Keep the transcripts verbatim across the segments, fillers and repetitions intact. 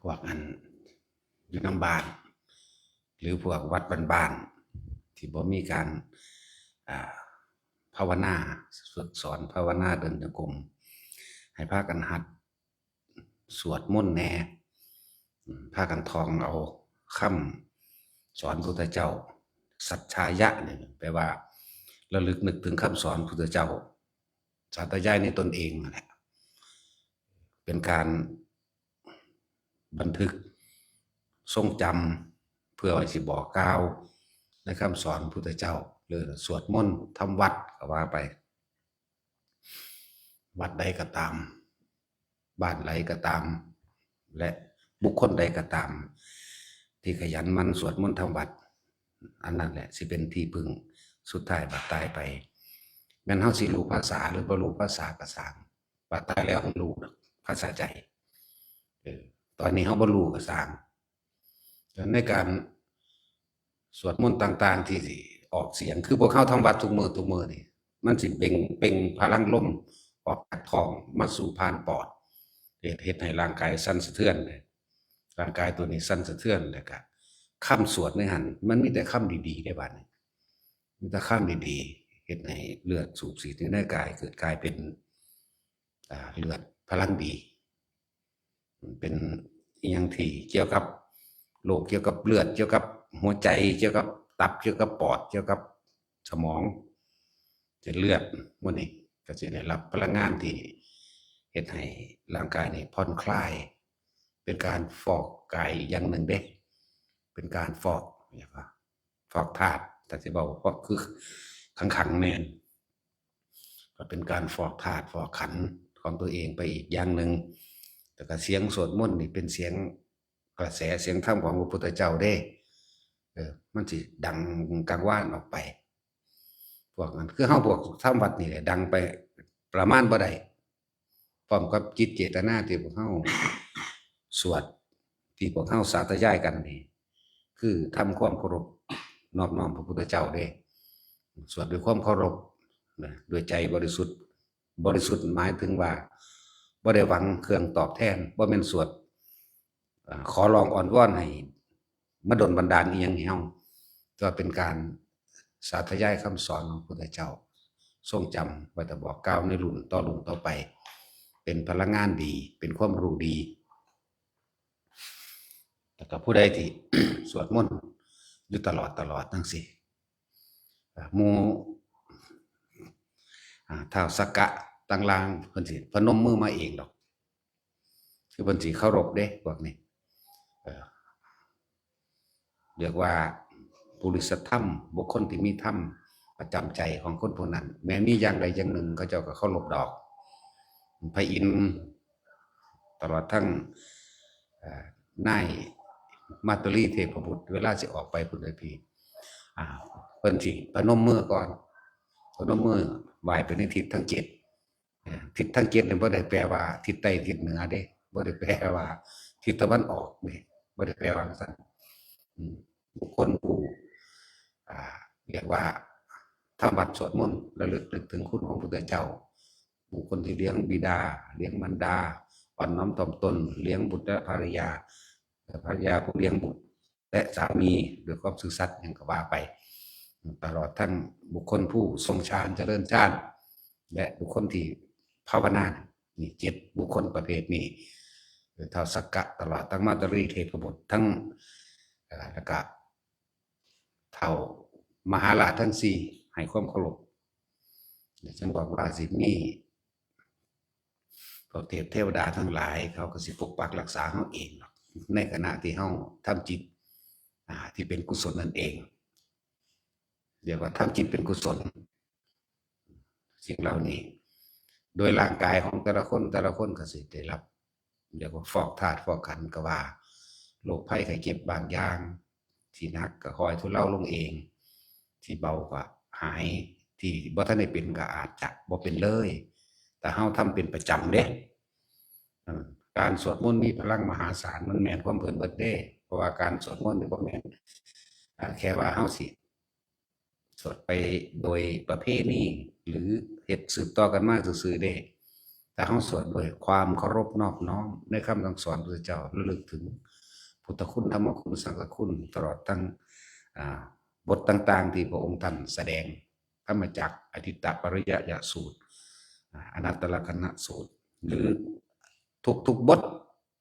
พวกอันอยู่นำบ้าน หรือพวกวัดบ้านๆที่บ่มีการ อ่า ภาวนา ฝึกสอนภาวนาเดินจงกรม ให้พากันหัดสวดมนต์แหน่ อืม พากันท่องเอาคำสอนพุทธเจ้า สัจจายะนี่แปลว่าระลึกนึกถึงคำสอนพุทธเจ้า สาธยายในตนเองนั่นแหละ เป็นการบันทึกทรงจำ เพื่อไว้สิบอกกล่าวในคำสอนพุทธเจ้า หรือสวดมนต์ทำวัดก็ว่าไป วัดใดก็ตาม บ้านใดก็ตาม และบุคคลใดก็ตาม ที่ขยันหมั่นสวดมนต์ทำวัด อันนั้นแหละสิเป็นที่พึ่งสุดท้ายบัดตายไป แม่นเฮาสิรู้ภาษาหรือบ่รู้ภาษาก็ซ่าง บัดตายแล้วเฮารู้ภาษาใจ เออ ตอนนี้เฮาบ่รู้ก็ซ่าง ในการสวดมนต์ต่างๆที่สิออกเสียง คือพวกเฮาทำวัดทุกมื้อทุกมื้อนี่ มันสิเบ่ง เบ่งพลังลมออกจากท้องมาสู่ผ่านปอด เฮ็ด เฮ็ดให้ร่างกายสั่นสะเทือนเลย ร่างกายตัวนี้สั่นสะเทือน แล้วก็คำสวดในหั่น มันมีแต่คำดีๆ ได้บัดนี้ มีแต่คำดีๆ เฮ็ดให้เลือดสูบฉีดอยู่ในกาย เกิดกลายเป็น อ่า เลือดพลังดี เป็นอิหยังที่เกี่ยวกับโรคเกี่ยวกับเลือด เกี่ยวกับหัวใจ เกี่ยวกับตับ เกี่ยวกับปอด เกี่ยวกับสมอง เส้นเลือด หมู่นี้ก็สิได้รับพลังงานที่เฮ็ดให้ร่างกายนี่ผ่อนคลาย เป็นการฟอกกายอีกอย่างหนึ่งเด้ เป็นการฟอก เรียกว่าฟอกธาตุ ถ้าสิเว้า ฟอกคือขังๆ แน่น ก็เป็นการฟอกธาตุฟอกขันธ์ของตัวเองไปอีกอย่างหนึ่ง แล้วก็เสียงสวดมนต์นี่เป็นเสียงกระแสเสียงธรรมของพระพุทธเจ้าเด้ เออ มันสิดังกังวานออกไป พวกนั้นคือเฮาพวกทำวัดนี่แหละ ดังไปประมาณบ่ได้ พร้อมกับจิตเจตนาที่พวกเฮาสวด ที่พวกเฮาสาธยายกันนี่ คือทำความเคารพนอบน้อมพระพุทธเจ้าเด้ สวดด้วยความเคารพนะ ด้วยใจบริสุทธิ์ บริสุทธิ์หมายถึงว่าบ่ได้หวังเครื่องตอบแทน บ่แม่นสวด อ่า ขอร้องอ้อนวอนให้มาดลบันดาลอีหยังให้เฮา แต่ว่าเป็นการสาธยายคำสอนของพระพุทธเจ้า ทรงจำไว้แต่บอกกล่าวในรุ่นต่อรุ่นต่อไป เป็นพลังงานดี เป็นความรู้ดี แล้วก็ผู้ใดที่ สวดมนต์อยู่ตลอดตลอดจั่งซี้ อ่า หมู่ อ่า ท้าวสักกะต่างๆ เพิ่นสิพนมมือมาเองดอก คือเพิ่นสิเคารพเด้ พวกนี้ เอ่อ เรียกว่าปุริสธรรม บุคคลที่มีธรรมประจำใจของคนพวกนั้น แม้มีอย่างใดอย่างหนึ่ง เขาเจ้าก็เคารพดอก พระอินทร์ ตลอดทั้ง เอ่อ นายมาตุลีเทพบุตร เวลาสิออกไปพุ้นเด้อพี่ อ่า เพิ่นสิพนมมือก่อน พนมมือไหว้ไปในทิศทั้งเจ็ด เอ่อ ทิศทั้งเจ็ดนี่บ่ได้แปลว่าทิศใต้ทิศเหนือเด้ บ่ได้แปลว่าทิศตะวันออกเด้ บ่ได้แปลว่าจั่งซั้น อืม บุคคลผู้ อ่า เรียกว่าทำวัตรสวดมนต์ ระลึกนึกถึงคุณของพระพุทธเจ้า บุคคลที่เลี้ยงบิดา เลี้ยงมารดา อ่อนน้อมถ่อมตน เลี้ยงบุตรภริยา ภริยาผู้เลี้ยงบุตร และสามีด้วยความซื่อสัตย์หยังก็ว่าไป ตลอดทั้งบุคคลผู้ทรงฌานเจริญฌาน และบุคคลที่ภาวนา นี่เจ็ดบุคคลประเภทนี้ ท้าวสักกะ ตลอดทั้งมาตุลีเทพบุตร ทั้ง เอ่อ แล้วก็ท้าวมหาราชทั้งสี่ให้ความเคารพ และฉันบอกว่าสิมี พวกเทพเทวดาทั้งหลายเขาก็สิปกปักรักษาเฮาเองหรอก ในขณะที่เฮาทำจิต อ่า ที่เป็นกุศลนั่นเอง เรียกว่าทำจิตเป็นกุศล สิ่งเหล่านี้ โดยร่างกายของแต่ละคน แต่ละคนก็สิได้รับ เรียกว่าฟอกธาตุฟอกขันธ์ก็ว่า โรคภัยไข้เจ็บบางอย่าง ที่หนักก็ค่อยทุเลาลงเอง ที่เบาก็หาย ที่บ่ทันได้เป็นก็อาจจะบ่เป็นเลย แต่เฮาทำเป็นประจำเด้ เอ่อ การสวดมนต์มีพลังมหาศาล มันแม่นความเพิ่นเบิดเด้ เพราะว่าการสวดมนต์นี่บ่แม่น อ่า แค่ว่าเฮาสิสวดไปโดยประเพณี หรือเฮ็ดสืบต่อกันมาซื่อๆเด้ แต่เราสวดด้วยความเคารพนอบน้อมในคำสั่งสอนพระพุทธเจ้า ระลึกถึงพุทธคุณ ธรรมคุณ สังฆคุณ ตลอดทั้ง อ่า บทต่างๆที่พระองค์ท่านแสดง ธรรมจักร อทิตตปริยยสูตร อ่า อนัตตลักษณสูตร หรือทุกๆบท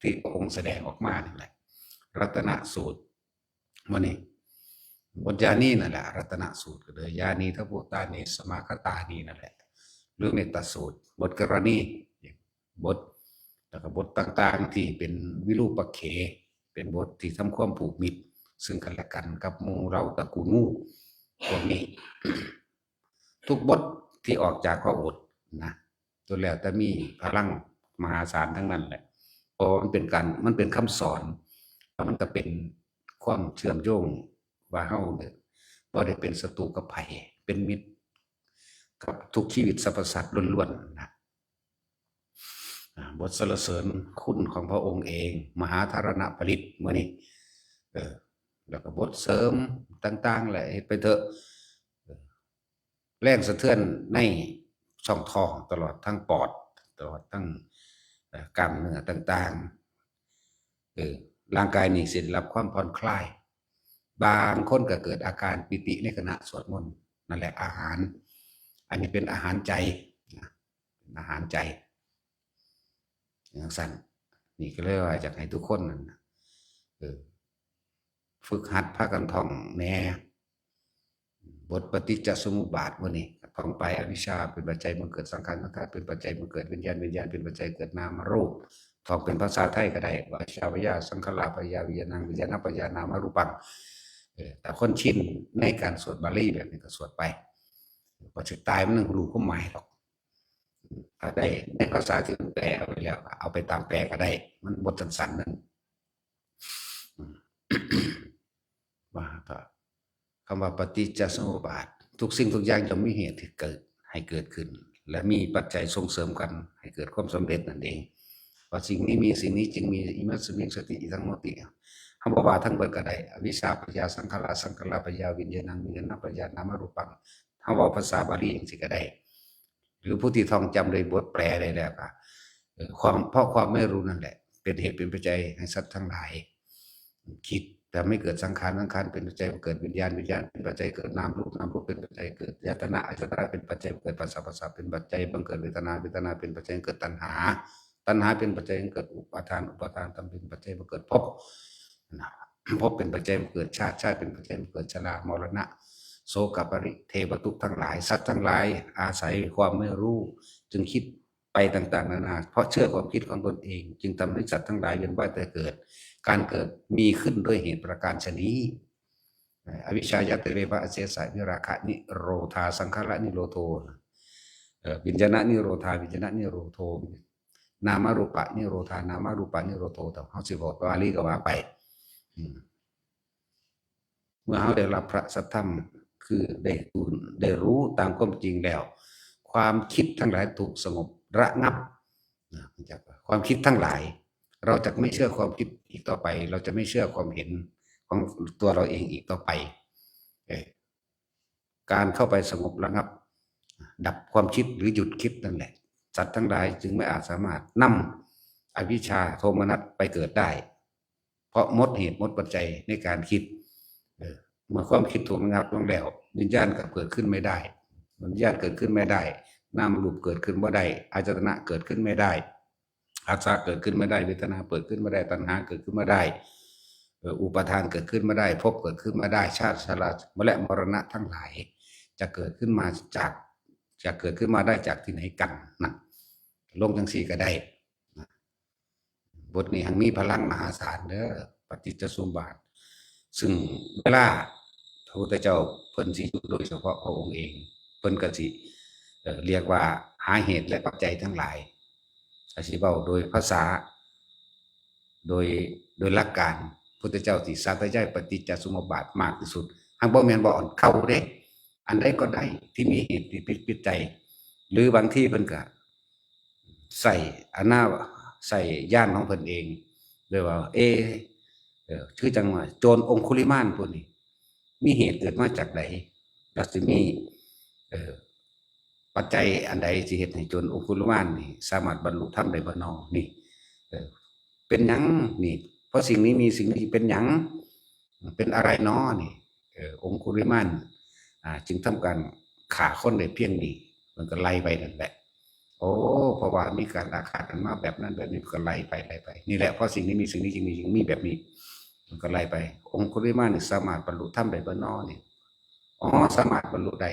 ที่พระองค์แสดงออกมานี่แหละ รัตนสูตร มื้อนี้ บทยานีนั่นแหละ รัตนสูตร ก็เลย ยานีทะปุตานีสมาคตานีนั่นแหละ หรือเมตตาสูตร บทกรณี บท แล้วก็บทต่างๆที่เป็นวิรูปเข เป็นบทที่ทำความผูกมิตรซึ่งกันและกันกับหมู่เหล่าตระกูลงูพวกนี้ ทุกบทที่ออกจากพระโอษฐ์นะ ตัวแล้วแต่มีพลังมหาศาลทั้งนั้นแหละ เพราะมันเป็นการ มันเป็นคำสอน แล้วมันก็เป็นความเชื่อมโยงว่าเฮาเนี่ยบ่ได้เป็นศัตรูกับไผ เป็นมิตรกับทุกชีวิตสรรพสัตว์ล้วนๆนะ อ่า บทสรรเสริญคุณของพระองค์เอง มหาธารณปริตรมื้อนี้ เออ แล้วก็บทเสริมต่างๆแหละ เฮ็ดไปเถอะ เออ แรงสะเทือนในช่องท้อง ตลอดทั้งปอด ตลอดทั้ง เอ่อ กล้ามเนื้อต่างๆ เออ ร่างกายนี่สิได้รับความผ่อนคลาย บางคนก็เกิดอาการปีติในขณะสวดมนต์ นั่นแหละอาหาร อันนี้เป็นอาหารใจนะ เป็นอาหารใจ จั่งซั้น นี่ก็เลยว่าอยากให้ทุกคนนั่นน่ะ เออ ฝึกหัดพากันท่องแหน่ บทปฏิจจสมุปบาทมื้อนี้ ท่องไป อวิชชาเป็นปัจจัยบังเกิดสังขาร สังขารเป็นปัจจัยบังเกิดวิญญาณ วิญญาณเป็นปัจจัยเกิดนามรูป ท่องเป็นภาษาไทยก็ได้ อวิชชาพยา สังขาราพยา วิญญาณัง วิญญาณพยา นามรูปัง เออ แต่คนชินในการสวดบาลีแบบนี้ก็สวดไป พอสิตายมันยังบ่ฮู้ความหมายดอก ถ้าได้ในภาษาที่มันแปลเอาไว้แล้ว เอาไปตามแปลก็ได้ มันบทสั้นๆนั่น อืม ว่าก็ คำว่าปฏิจจสมุปบาท ทุกสิ่งทุกอย่างย่อมมีเหตุที่เกิด ให้เกิดขึ้น และมีปัจจัยส่งเสริมกันให้เกิดความสำเร็จนั่นเอง ว่าสิ่งนี้มี สิ่งนี้จึงมี อิมัสมิงสติ อิทังโหติ เฮาบ่ว่าทั้งเบิดก็ได้ อวิชชาพยา สังขารา สังขาราพยา วิญญาณัง วิญญาณพยา นามรูปัง เฮาเว้าภาษาบาลีจั่งซี้ก็ได้ หรือผู้ที่ท่องจำได้บทแปลได้แล้วก็ เอ่อ ความ เพราะความไม่รู้นั่นแหละ เป็นเหตุเป็นปัจจัยให้สัตว์ทั้งหลาย คิด ทำให้เกิดสังขาร สังขารเป็นปัจจัยเกิดวิญญาณ วิญญาณเป็นปัจจัยเกิดนามรูป นามรูปเป็นปัจจัยเกิดอายตนะ อายตนะเป็นปัจจัยเกิดผัสสะ ผัสสะเป็นปัจจัยบังเกิดเวทนา เวทนาเป็นปัจจัยเกิดตัณหา ตัณหาเป็นปัจจัยเกิดอุปาทาน อุปาทานเป็นปัจจัยบังเกิดภพ นะ ภพเป็นปัจจัยบังเกิดชาติ ชาติเป็นปัจจัยบังเกิดชรา มรณะ โศกปริเทวทุกข์ทั้งหลาย สัตว์ทั้งหลายอาศัยความไม่รู้ จึงคิดไปต่างๆนานา เพราะเชื่อความคิดของตนเอง จึงทำให้สัตว์ทั้งหลายเวียนว่ายตายเกิด การเกิดมีขึ้นด้วยเหตุประการฉะนี้ อวิชชายัตเตเววะอเสสะ วิราคะนิโรธา สังขารนิโรโธ เอ่อ วิญญาณนิโรธา วิญญาณนิโรโธ นามรูปะนิโรธา นามรูปะนิโรโธ แต่เฮาสิบอกว่าลีก็ว่าไป อืม เมื่อเฮาได้รับพระสัทธรรม คือได้รู้ ได้รู้ตามความจริงแล้ว ความคิดทั้งหลายถูกสงบระงับนะ ความคิดทั้งหลาย เราจะไม่เชื่อความคิดอีกต่อไป เราจะไม่เชื่อความเห็นของตัวเราเองอีกต่อไป เอ่อ การเข้าไปสงบระงับ ดับความคิดหรือหยุดคิดนั่นแหละ สัตว์ทั้งหลายจึงไม่อาจสามารถนำอวิชชาโทมนัสไปเกิดได้ เพราะหมดเหตุหมดปัจจัยในการคิด เออ เมื่อความคิดถูกระงับลงแล้ว วิญญาณก็เกิดขึ้นไม่ได้ วิญญาณเกิดขึ้นไม่ได้ นามรูปเกิดขึ้นบ่ได้ อายตนะเกิดขึ้นไม่ได้ ผัสสะเกิดขึ้นไม่ได้ เวทนาเกิดขึ้นไม่ได้ ตัณหาเกิดขึ้นไม่ได้ เอ่อ อุปาทานเกิดขึ้นไม่ได้ ภพเกิดขึ้นไม่ได้ ชาติชราและมรณะทั้งหลาย จะเกิดขึ้นมาจาก จะเกิดขึ้นมาได้จากที่ไหนกันนะ ลงจั่งซี้ก็ได้นะ บทนี้หั้นมีพลังมหาศาลเด้อ ปฏิจจสมุปบาท ซึ่งเวลาพระพุทธเจ้าเพิ่นสิอยู่โดยเฉพาะพระองค์เอง เพิ่นก็สิ เอ่อ เรียกว่าหาเหตุและปัจจัยทั้งหลาย อาจสิเว้าโดยภาษา โดย โดยหลักการ พุทธเจ้าสิสาธยายปฏิจจสมุปบาทมากที่สุด หากบ่แม่นบ่อนเก่าเด้ อันใดก็ได้ที่มีเหตุที่ผิดผิดใจ หรือบางทีเพิ่นก็ใส่อนา ใส่ญาณของเพิ่นเอง โดยว่า เอ เอ่อ คือจังว่าโจรองคุลิมานผู้นี้ มีเหตุเกิดมาจากใด แล้วสิมี เอ่อ ปัจจัยอันใดสิเฮ็ดให้จนองคุลิมานนี่สามารถบรรลุธรรมได้บ่นอนี่ เออ เป็นหยังนี่ เพราะสิ่งนี้มีสิ่งนี้เป็นหยัง เป็นอะไรนอนี่ เออ องคุลิมาน อ่า จึงทำการฆ่าคนได้เพียงนี้ มันก็ไล่ไปนั่นแหละ โอ้ เพราะว่ามีการอาฆาตกันมาแบบนั้นแบบนี้ ก็ไล่ไปไล่ไป นี่แหละ เพราะสิ่งนี้มีสิ่งนี้จึงมีจึงมีแบบนี้ มันก็ไล่ไป องคุลิมานนี่สามารถบรรลุธรรมได้บ่นอนี่ อ๋อ สามารถบรรลุได้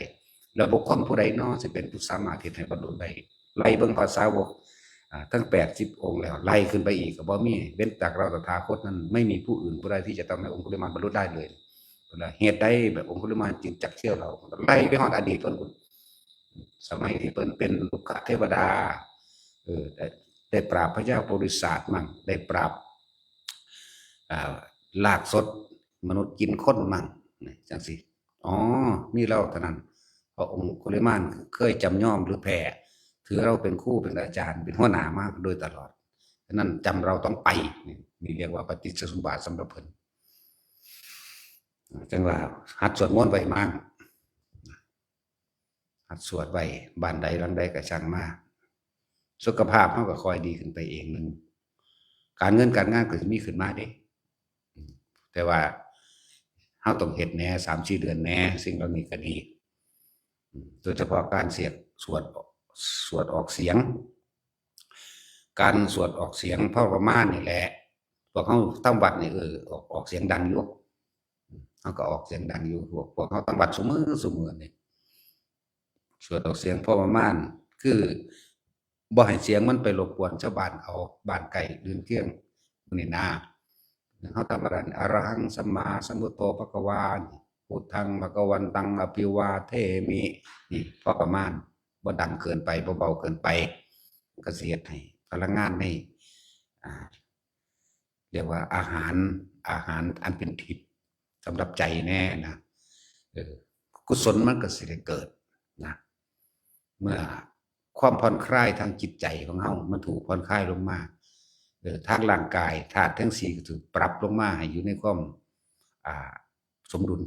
แล้วบุคคลผู้ใดนอสิเป็นผู้สามารถที่ให้บรรลุได้ ไล่เบิ่งพระสาวก อ่า ทั้งแปดสิบองค์แล้ว ไล่ขึ้นไปอีกก็บ่มี เว้นจากเราตถาคตนั้น ไม่มีผู้อื่นผู้ใดที่จะทำให้องคุลิมานบรรลุได้เลย เหตุใดแบบองคุลิมานจึงจักเที่ยวเรา ไล่ไปฮอดอดีตเพิ่นพุ้น สมัยที่เพิ่นเป็นรุกขเทวดา เออ ได้ ได้ปราบพญาปุริศาสมั่ง ได้ปราบ อ่า ลากศพมนุษย์กินคนมั่ง นี่จังซี่ อ๋อ มีเราเท่านั้น เพราะองคุลิมานเคยจำยอมหรือแพ้ ถือเราเป็นครูเป็นอาจารย์ เป็นหัวหน้ามาโดยตลอด ฉะนั้นจำเราต้องไป นี่ นี่เรียกว่าปฏิจจสมุปบาทสำหรับเพิ่น จังว่าหัดสวดมนต์ไว้มั่ง หัดสวดไว้ บ้านใดหลังใดก็ช่างมา สุขภาพเฮาก็ค่อยดีขึ้นไปเองหนึ่ง การเงินการงานก็สิมีขึ้นมาเด้ อืม แต่ว่าเฮาต้องเฮ็ดแหน่ สามสี่เดือนแหน่ สิ่งเหล่านี้ก็ดี อืม โดยเฉพาะการเสียง สวด สวดออกเสียง การสวดออกเสียงพอประมาณนี่แหละ พวกเฮาทำวัดนี่ เออ ออก ออกเสียงดังอยู่ เฮาก็ออกเสียงดังอยู่ พวก พวกเฮาทำวัดซุมื้อซุมื้อนี่ สวดออกเสียงพอประมาณ คือบ่ให้เสียงมันไปรบกวนชาวบ้านเขา บ้านใกล้เรือนเคียงนี่นะ เฮาทำอะไร อะระหังสัมมาสัมพุทโธภะคะวา พุทธังภะคะวันตังอภิวาเทมิ นี่พอประมาณ บ่ดังเกินไป บ่เบาเกินไป ก็สิเฮ็ดให้พลังงานใน อ่า เรียกว่าอาหาร อาหารอันเป็นทิพย์สำหรับใจแน่นะ เออ กุศลมันก็สิได้เกิดนะ เมื่อความผ่อนคลายทางจิตใจของเฮามันถูกผ่อนคลายลงมา เออ ทางร่างกายธาตุทั้งสี่ก็ถูกปรับลงมาให้อยู่ในความ อ่า สมดุล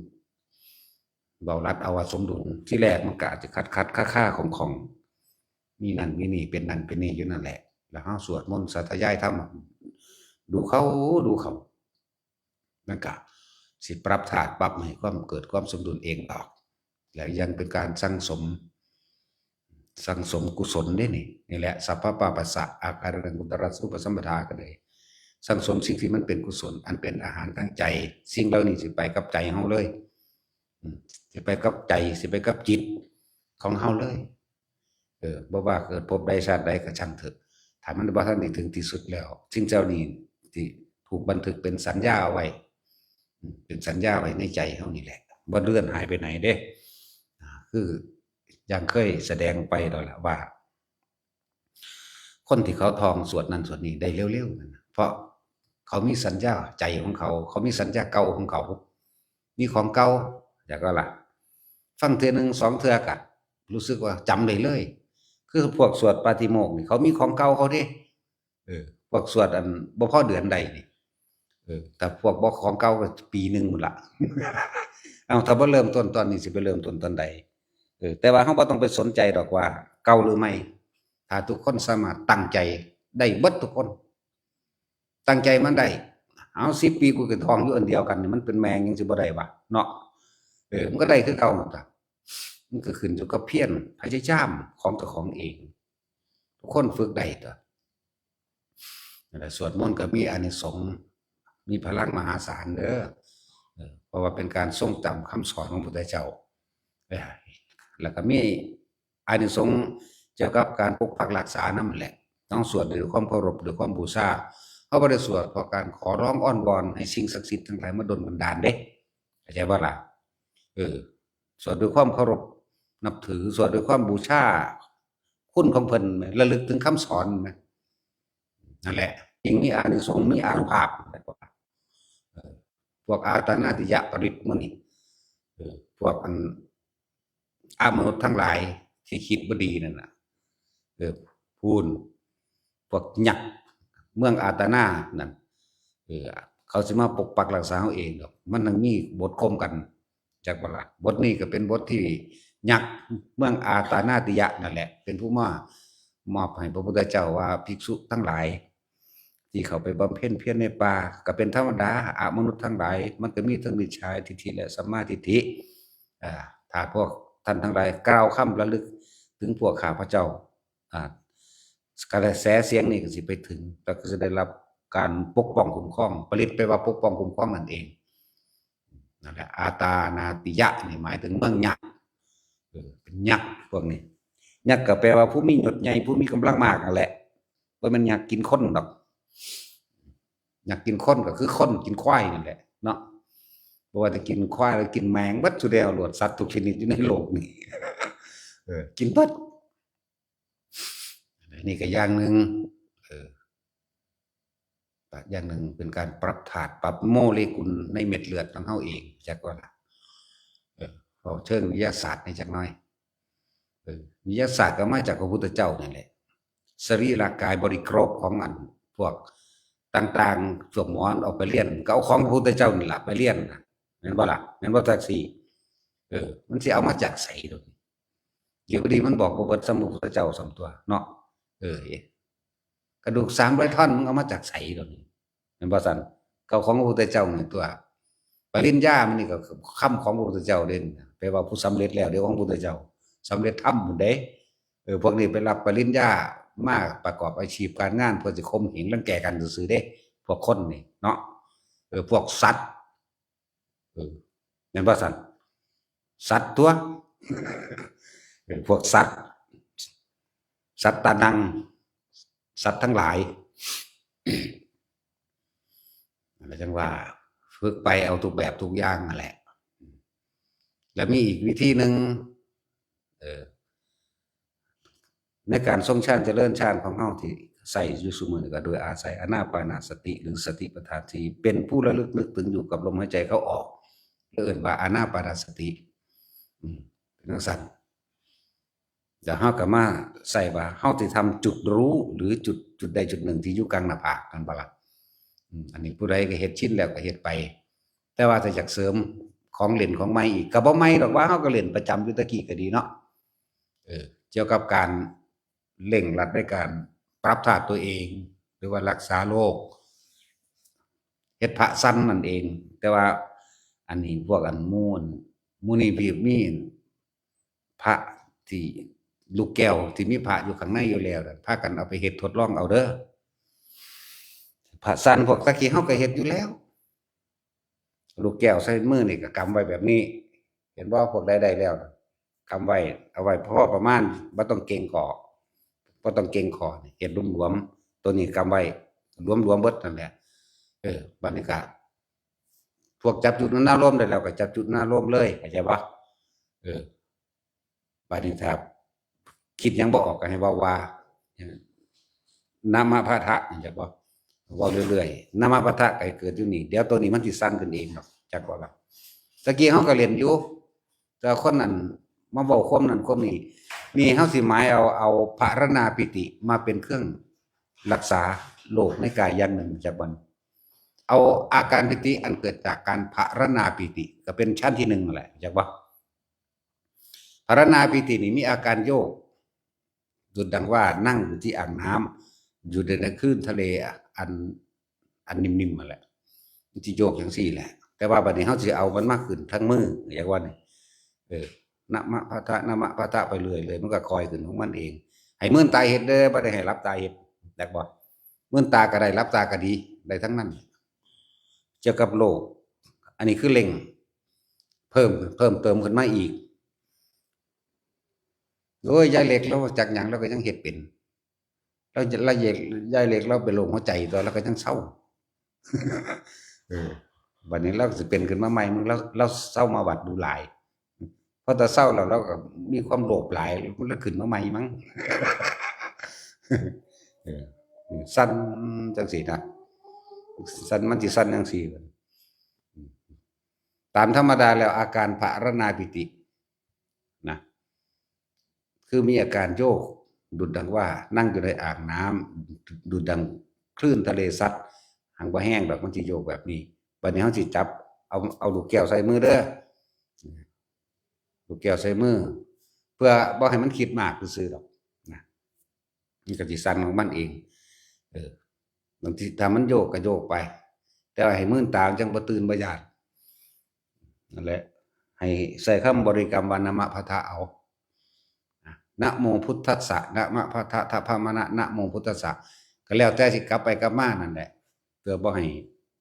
เว้าลัดเอาว่าสมดุล ที่แรกมันก็อาจจะขัดขัดคาคาของของ มีนั่นมีนี่ เป็นนั่นเป็นนี่อยู่นั่นแหละ แล้วเฮาสวดมนต์สาธยายธรรม ดูเข้าดูเข้า มันก็สิปรับธาตุ ปรับให้ความเกิดความสมดุลเองดอก แล้วยังเป็นการสั่งสม สั่งสมกุศลเด้นี่ นี่แหละ สัพพะปาปัสสะอาการังกุตรสุปสัมปทาก็เลย สั่งสมสิ่งที่มันเป็นกุศล อันเป็นอาหารทางใจ สิ่งเหล่านี้สิไปกับใจเฮาเลย อืม สิไปกับใจ สิไปกับจิตของเฮาเลย เออ บ่ว่าเกิดภพใดชาติใดก็ช่างเถอะ ถ้ามันบ่ทันได้ถึงที่สุดแล้ว สิ่งเหล่านี้ที่ถูกบันทึกเป็นสัญญาเอาไว้ อืม เป็นสัญญาไว้ในใจเฮานี่แหละ บ่เลือนหายไปไหนเด้ อ่า คืออย่างเคยแสดงไปแล้วล่ะว่า คนที่เขาท่องสวดนั่นสวดนี่ได้เร็วๆนั่นน่ะ เพราะเขามีสัญญาใจของเขา เขามีสัญญาเก่าของเขา มีของเก่า อยากว่าล่ะ ฟังเทื่อหนึ่งสองเทื่อกะรู้สึกว่าจำได้เลย คือพวกสวดปาฏิโมกข์นี่เขามีของเก่าเขาเด้ เออ พวกสวดอันบ่พอเดือนใดนี่ เออ แต่พวกบ่ของเก่าก็ปีหนึ่งหมดละ เอา ถ้าบ่เริ่มต้นตอนนี้สิไปเริ่มต้นตอนใด เออ แต่ว่าเฮาบ่ต้องไปสนใจดอกว่าเก่าหรือใหม่ ถ้าทุกคนสามารถตั้งใจได้เบิดทุกคน ตั้งใจมันได้ เอา สิบปีกูก็ท่องอยู่อันเดียวกันนี่ มันเป็นแม่งยังสิบ่ได้วะ เนาะ เออ มันก็ได้คือเก่าหั่นล่ะ มันก็ขึ้นอยู่กับเพียรพยายามของเจ้าของเอง ทุกคนฝึกได้ตั๊ว นั่นแหละ สวดมนต์ก็มีอานิสงส์ มีพลังมหาศาลเด้อ เออ เพราะว่าเป็นการทรงจำคำสอนของพระพุทธเจ้า เออ แล้วก็มีอานิสงส์เกี่ยวกับการปกปักรักษานำแหละ ต้องสวดด้วยความเคารพ ด้วยความบูชา เฮาบ่ได้สวดเพราะการขอร้องอ้อนวอนให้สิ่งศักดิ์สิทธิ์ทั้งหลายมาดลบันดาลเด้ เข้าใจบ่ล่ะ เออ สวดด้วยความเคารพนับถือ สวดด้วยความบูชาคุณของเพิ่น ระลึกถึงคำสอนนะ นั่นแหละ จึงมีอานิสงส์ มีอานุภาพ เออ พวกอาตานาติยปริตหมู่นี่ เออ พวกอันอมนุษย์ทั้งหลายที่คิดบ่ดีนั่นน่ะ เออ พู้น พวกยักษ์เมืองอาตานานั่น เออ เขาสิมาปกปักรักษาเฮาเองดอก มันต้องมีบทคมกัน จักบ่ล่ะ บทนี้ก็เป็นบทที่ ยักษ์เมืองอาตานาติยะนั่นแหละ เป็นผู้มามอบให้พระพุทธเจ้าว่าภิกษุทั้งหลาย ที่เข้าไปบำเพ็ญเพียรในป่า ก็เป็นธรรมดา อมนุษย์ทั้งหลาย มันก็มีทั้งมิจฉาทิฏฐิและสัมมาทิฏฐิ อ่า ถ้าพวกท่านทั้งหลายกล่าวคำระลึกถึงพวกข้าพเจ้า อ่า กระแสเสียงนี่ก็สิไปถึง แล้วก็จะได้รับการปกป้องคุ้มครอง ปริตแปลว่าปกป้องคุ้มครองนั่นเอง นั่นแหละ อาตานาติยะนี่หมายถึงเมืองยักษ์ เออ เป็นยักษ์พวกนี้ ยักษ์ก็แปลว่าผู้มียศใหญ่ ผู้มีกำลังมากนั่นแหละ บ่แม่นยักษ์กินคนดอก ยักษ์กินคนก็คือคนกินควายนั่นแหละเนาะ บ่ว่าจะกินควายหรือกินแมง เบิดสุดแล้วโลด สัตว์ทุกชนิดอยู่ในโลกนี้ เออ กินเบิด นี่ก็อย่างหนึ่ง เออ อย่างหนึ่งเป็นการปรับธาตุ ปรับโมเลกุลในเม็ดเลือดของเฮาเอง จักว่าล่ะ เออ เอาเชิงวิทยาศาสตร์ในจักหน่อย เออ วิทยาศาสตร์ก็มาจากพระพุทธเจ้านั่นแหละ สรีระกายบริโภคของอันพวกต่างๆ พวกหมอเอาไปเรียน ก็เอาของพระพุทธเจ้านี่ล่ะไปเรียนน่ะ แม่นบ่ล่ะ แม่นบ่จั่งซี้ เออ มันสิเอามาจากไสโดย อยู่ดีมันบอกบ่เบิดซ้ำพระพุทธเจ้าซ้ำตัวเนาะ เออ กระดูกสามร้อยท่อนมึงเอามาจากไสโดย แม่นบ่ซั่น ก็ของพระพุทธเจ้านี่ตัว ปริญญามันนี่ก็คำของพระพุทธเจ้าเด้ แปลว่าผู้สำเร็จแล้วเดี๋ยวของพระพุทธเจ้า สำเร็จธรรมพุ้นเด้ เออ พวกนี้ไปรับปริญญามาประกอบอาชีพการงาน เพื่อสิข่มเหงรังแกกันซื่อๆเด้ พวกคนนี่เนาะ เออ พวกสัตว์ เออ แม่นบ่ซั่น สัตว์ตัว เออ พวกสัตว์ สัตตานัง สัตว์ทั้งหลาย แล้วจั่งว่า ฝึกไปเอาทุกแบบทุกอย่างนั่นแหละ แล้วมีอีกวิธีหนึ่ง เออ ในการทรงฌานเจริญฌานของเฮาที่ใช้อยู่ซุมื้อนี้ก็โดยอาศัยอานาปานสติ หรือสติปัฏฐานสี่ เป็นผู้ระลึกนึกถึงอยู่กับลมหายใจเข้าออก เอิ้นว่าอานาปานสติ อืม เป็นจั่งซั่น แล้วเฮาก็มาใส่ว่าเฮาสิทำจุดรู้หรือจุด จุดใดจุดหนึ่งที่อยู่กลางหน้าผาก นั่นบ่ล่ะ อืม อันนี้ผู้ใดก็เฮ็ดชินแล้วก็เฮ็ดไป แต่ว่าถ้าอยากเสริมของเล่นของใหม่อีก ก็บ่ใหม่ดอก ว่าเฮาก็เล่นประจำอยู่แต่กี้ก็ดีเนาะ เออ เกี่ยวกับการเร่งรัดในการปรับธาตุตัวเอง หรือว่ารักษาโรค เฮ็ดพระซั่นนั่นเอง แต่ว่าอันนี้พวกอันหมู่ หมู่นี้พี่มีพระที่ลูกแก้วที่มีพระอยู่ข้างในอยู่แล้วน่ะ พากันเอาไปเฮ็ดทดลองเอาเด้อ พระซั่นพวกตะกี้เฮาก็เฮ็ดอยู่แล้ว ลูกแก้วใส่มือนี่ก็กำไว้แบบนี้ เห็นบ่ พวกใดได้แล้วน่ะ กำไว้ เอาไว้พอประมาณ บ่ต้องเกร็งคอ บ่ต้องเกร็งคอ เฮ็ดหลวมๆ ตัวนี้กำไว้ หลวมๆเบิดนั่นแหละ เออ บัดนี้ก็ พวกจับจุดอารมณ์ได้แล้วก็จับจุดอารมณ์เลย เข้าใจบ่ เออ บัดนี้ถ้าคิดหยังบ่ออกก็ให้เว้าว่า นะมะพะทะ เข้าใจบ่ เว้าเรื่อยๆ นะมะพะทะก็ให้เกิดอยู่นี่ เดี๋ยวตัวนี้มันสิสั่นขึ้นเองดอก จักว่าล่ะ ตะกี้เฮาก็เล่นอยู่ แต่คนนั้นมาเว้าความนั้นความนี้ นี่เฮาสิหมายเอา เอาพะรณาปีติมาเป็นเครื่องรักษาโรคในกายอย่างหนึ่ง จักบ่ เอาอาการปีติอันเกิดจากการพะรณาปีติ ก็เป็นชั้นที่หนึ่งนั่นแหละ จักบ่ พะรณาปีตินี่มีอาการโยก ดุจดังว่านั่งอยู่ที่อ่างน้ำ อยู่ในคลื่นทะเลอัน อันนิ่มๆนั่นแหละ มันสิโยกจั่งซี้แหละ แต่ว่าบัดนี้เฮาสิเอามันมาขึ้นทั้งมือ อยากว่านี่ เออ นะมะพะทะ นะมะพะทะ ไปเรื่อยๆ มันก็คอยขึ้นของมันเอง ให้มืนตาเฮ็ดเด้อ บ่ได้ให้หลับตาเฮ็ด จักบ่ มืนตาก็ได้ หลับตาก็ดี ได้ทั้งนั้น เกี่ยวกับโรค อันนี้คือเร่ง เพิ่ม เพิ่มเติมขึ้นมาอีก โอ้ย ยายเล็กลาวจักหยังลาวก็ยังเฮ็ดเป็น ลาว ลาว ยายเล็กลาวเป็นโรคหัวใจตั๊ว ลาวก็ยังเซา เออ บัดนี้ลาวสิเป็นขึ้นมาใหม่ มึง ลาว ลาวเซามาวัดดูหลาย พอแต่เซาแล้วลาวก็มีความโลภหลาย มันเลยขึ้นมาใหม่มั้ง เออ สั่นจั่งซี้นะ สั่น มันสิสั่นจั่งซี้ ตามธรรมดาแล้วอาการพะรณาปีตินะ คือมีอาการโยก ดุจดังว่านั่งอยู่ในอ่างน้ำ ดุจดังคลื่นทะเลซัด หางบ่แฮงดอก มันสิโยกแบบนี้ บัดนี้เฮาสิจับ เอา เอาลูกแก้วใส่มือเด้อ ลูกแก้วใส่มือ พื่อบ่ให้มันคิดมากซื่อๆดอกนะ มันก็สิสั่นของมันเอง เออ บางทีถ้ามันโยกก็โยกไป แต่ว่าให้มืนตามันจั่งบ่ตื่นบ่ย้าน นั่นแหละ ให้ใส่คำบริกรรมว่านะมะพะทะเอา นะโมพุทธัสสะ นะมะพะทะ ทะพะมะนะ นะโมพุทธัสสะ ก็แล้วแต่สิกลับไปกลับมานั่นแหละ เพื่อบ่ให้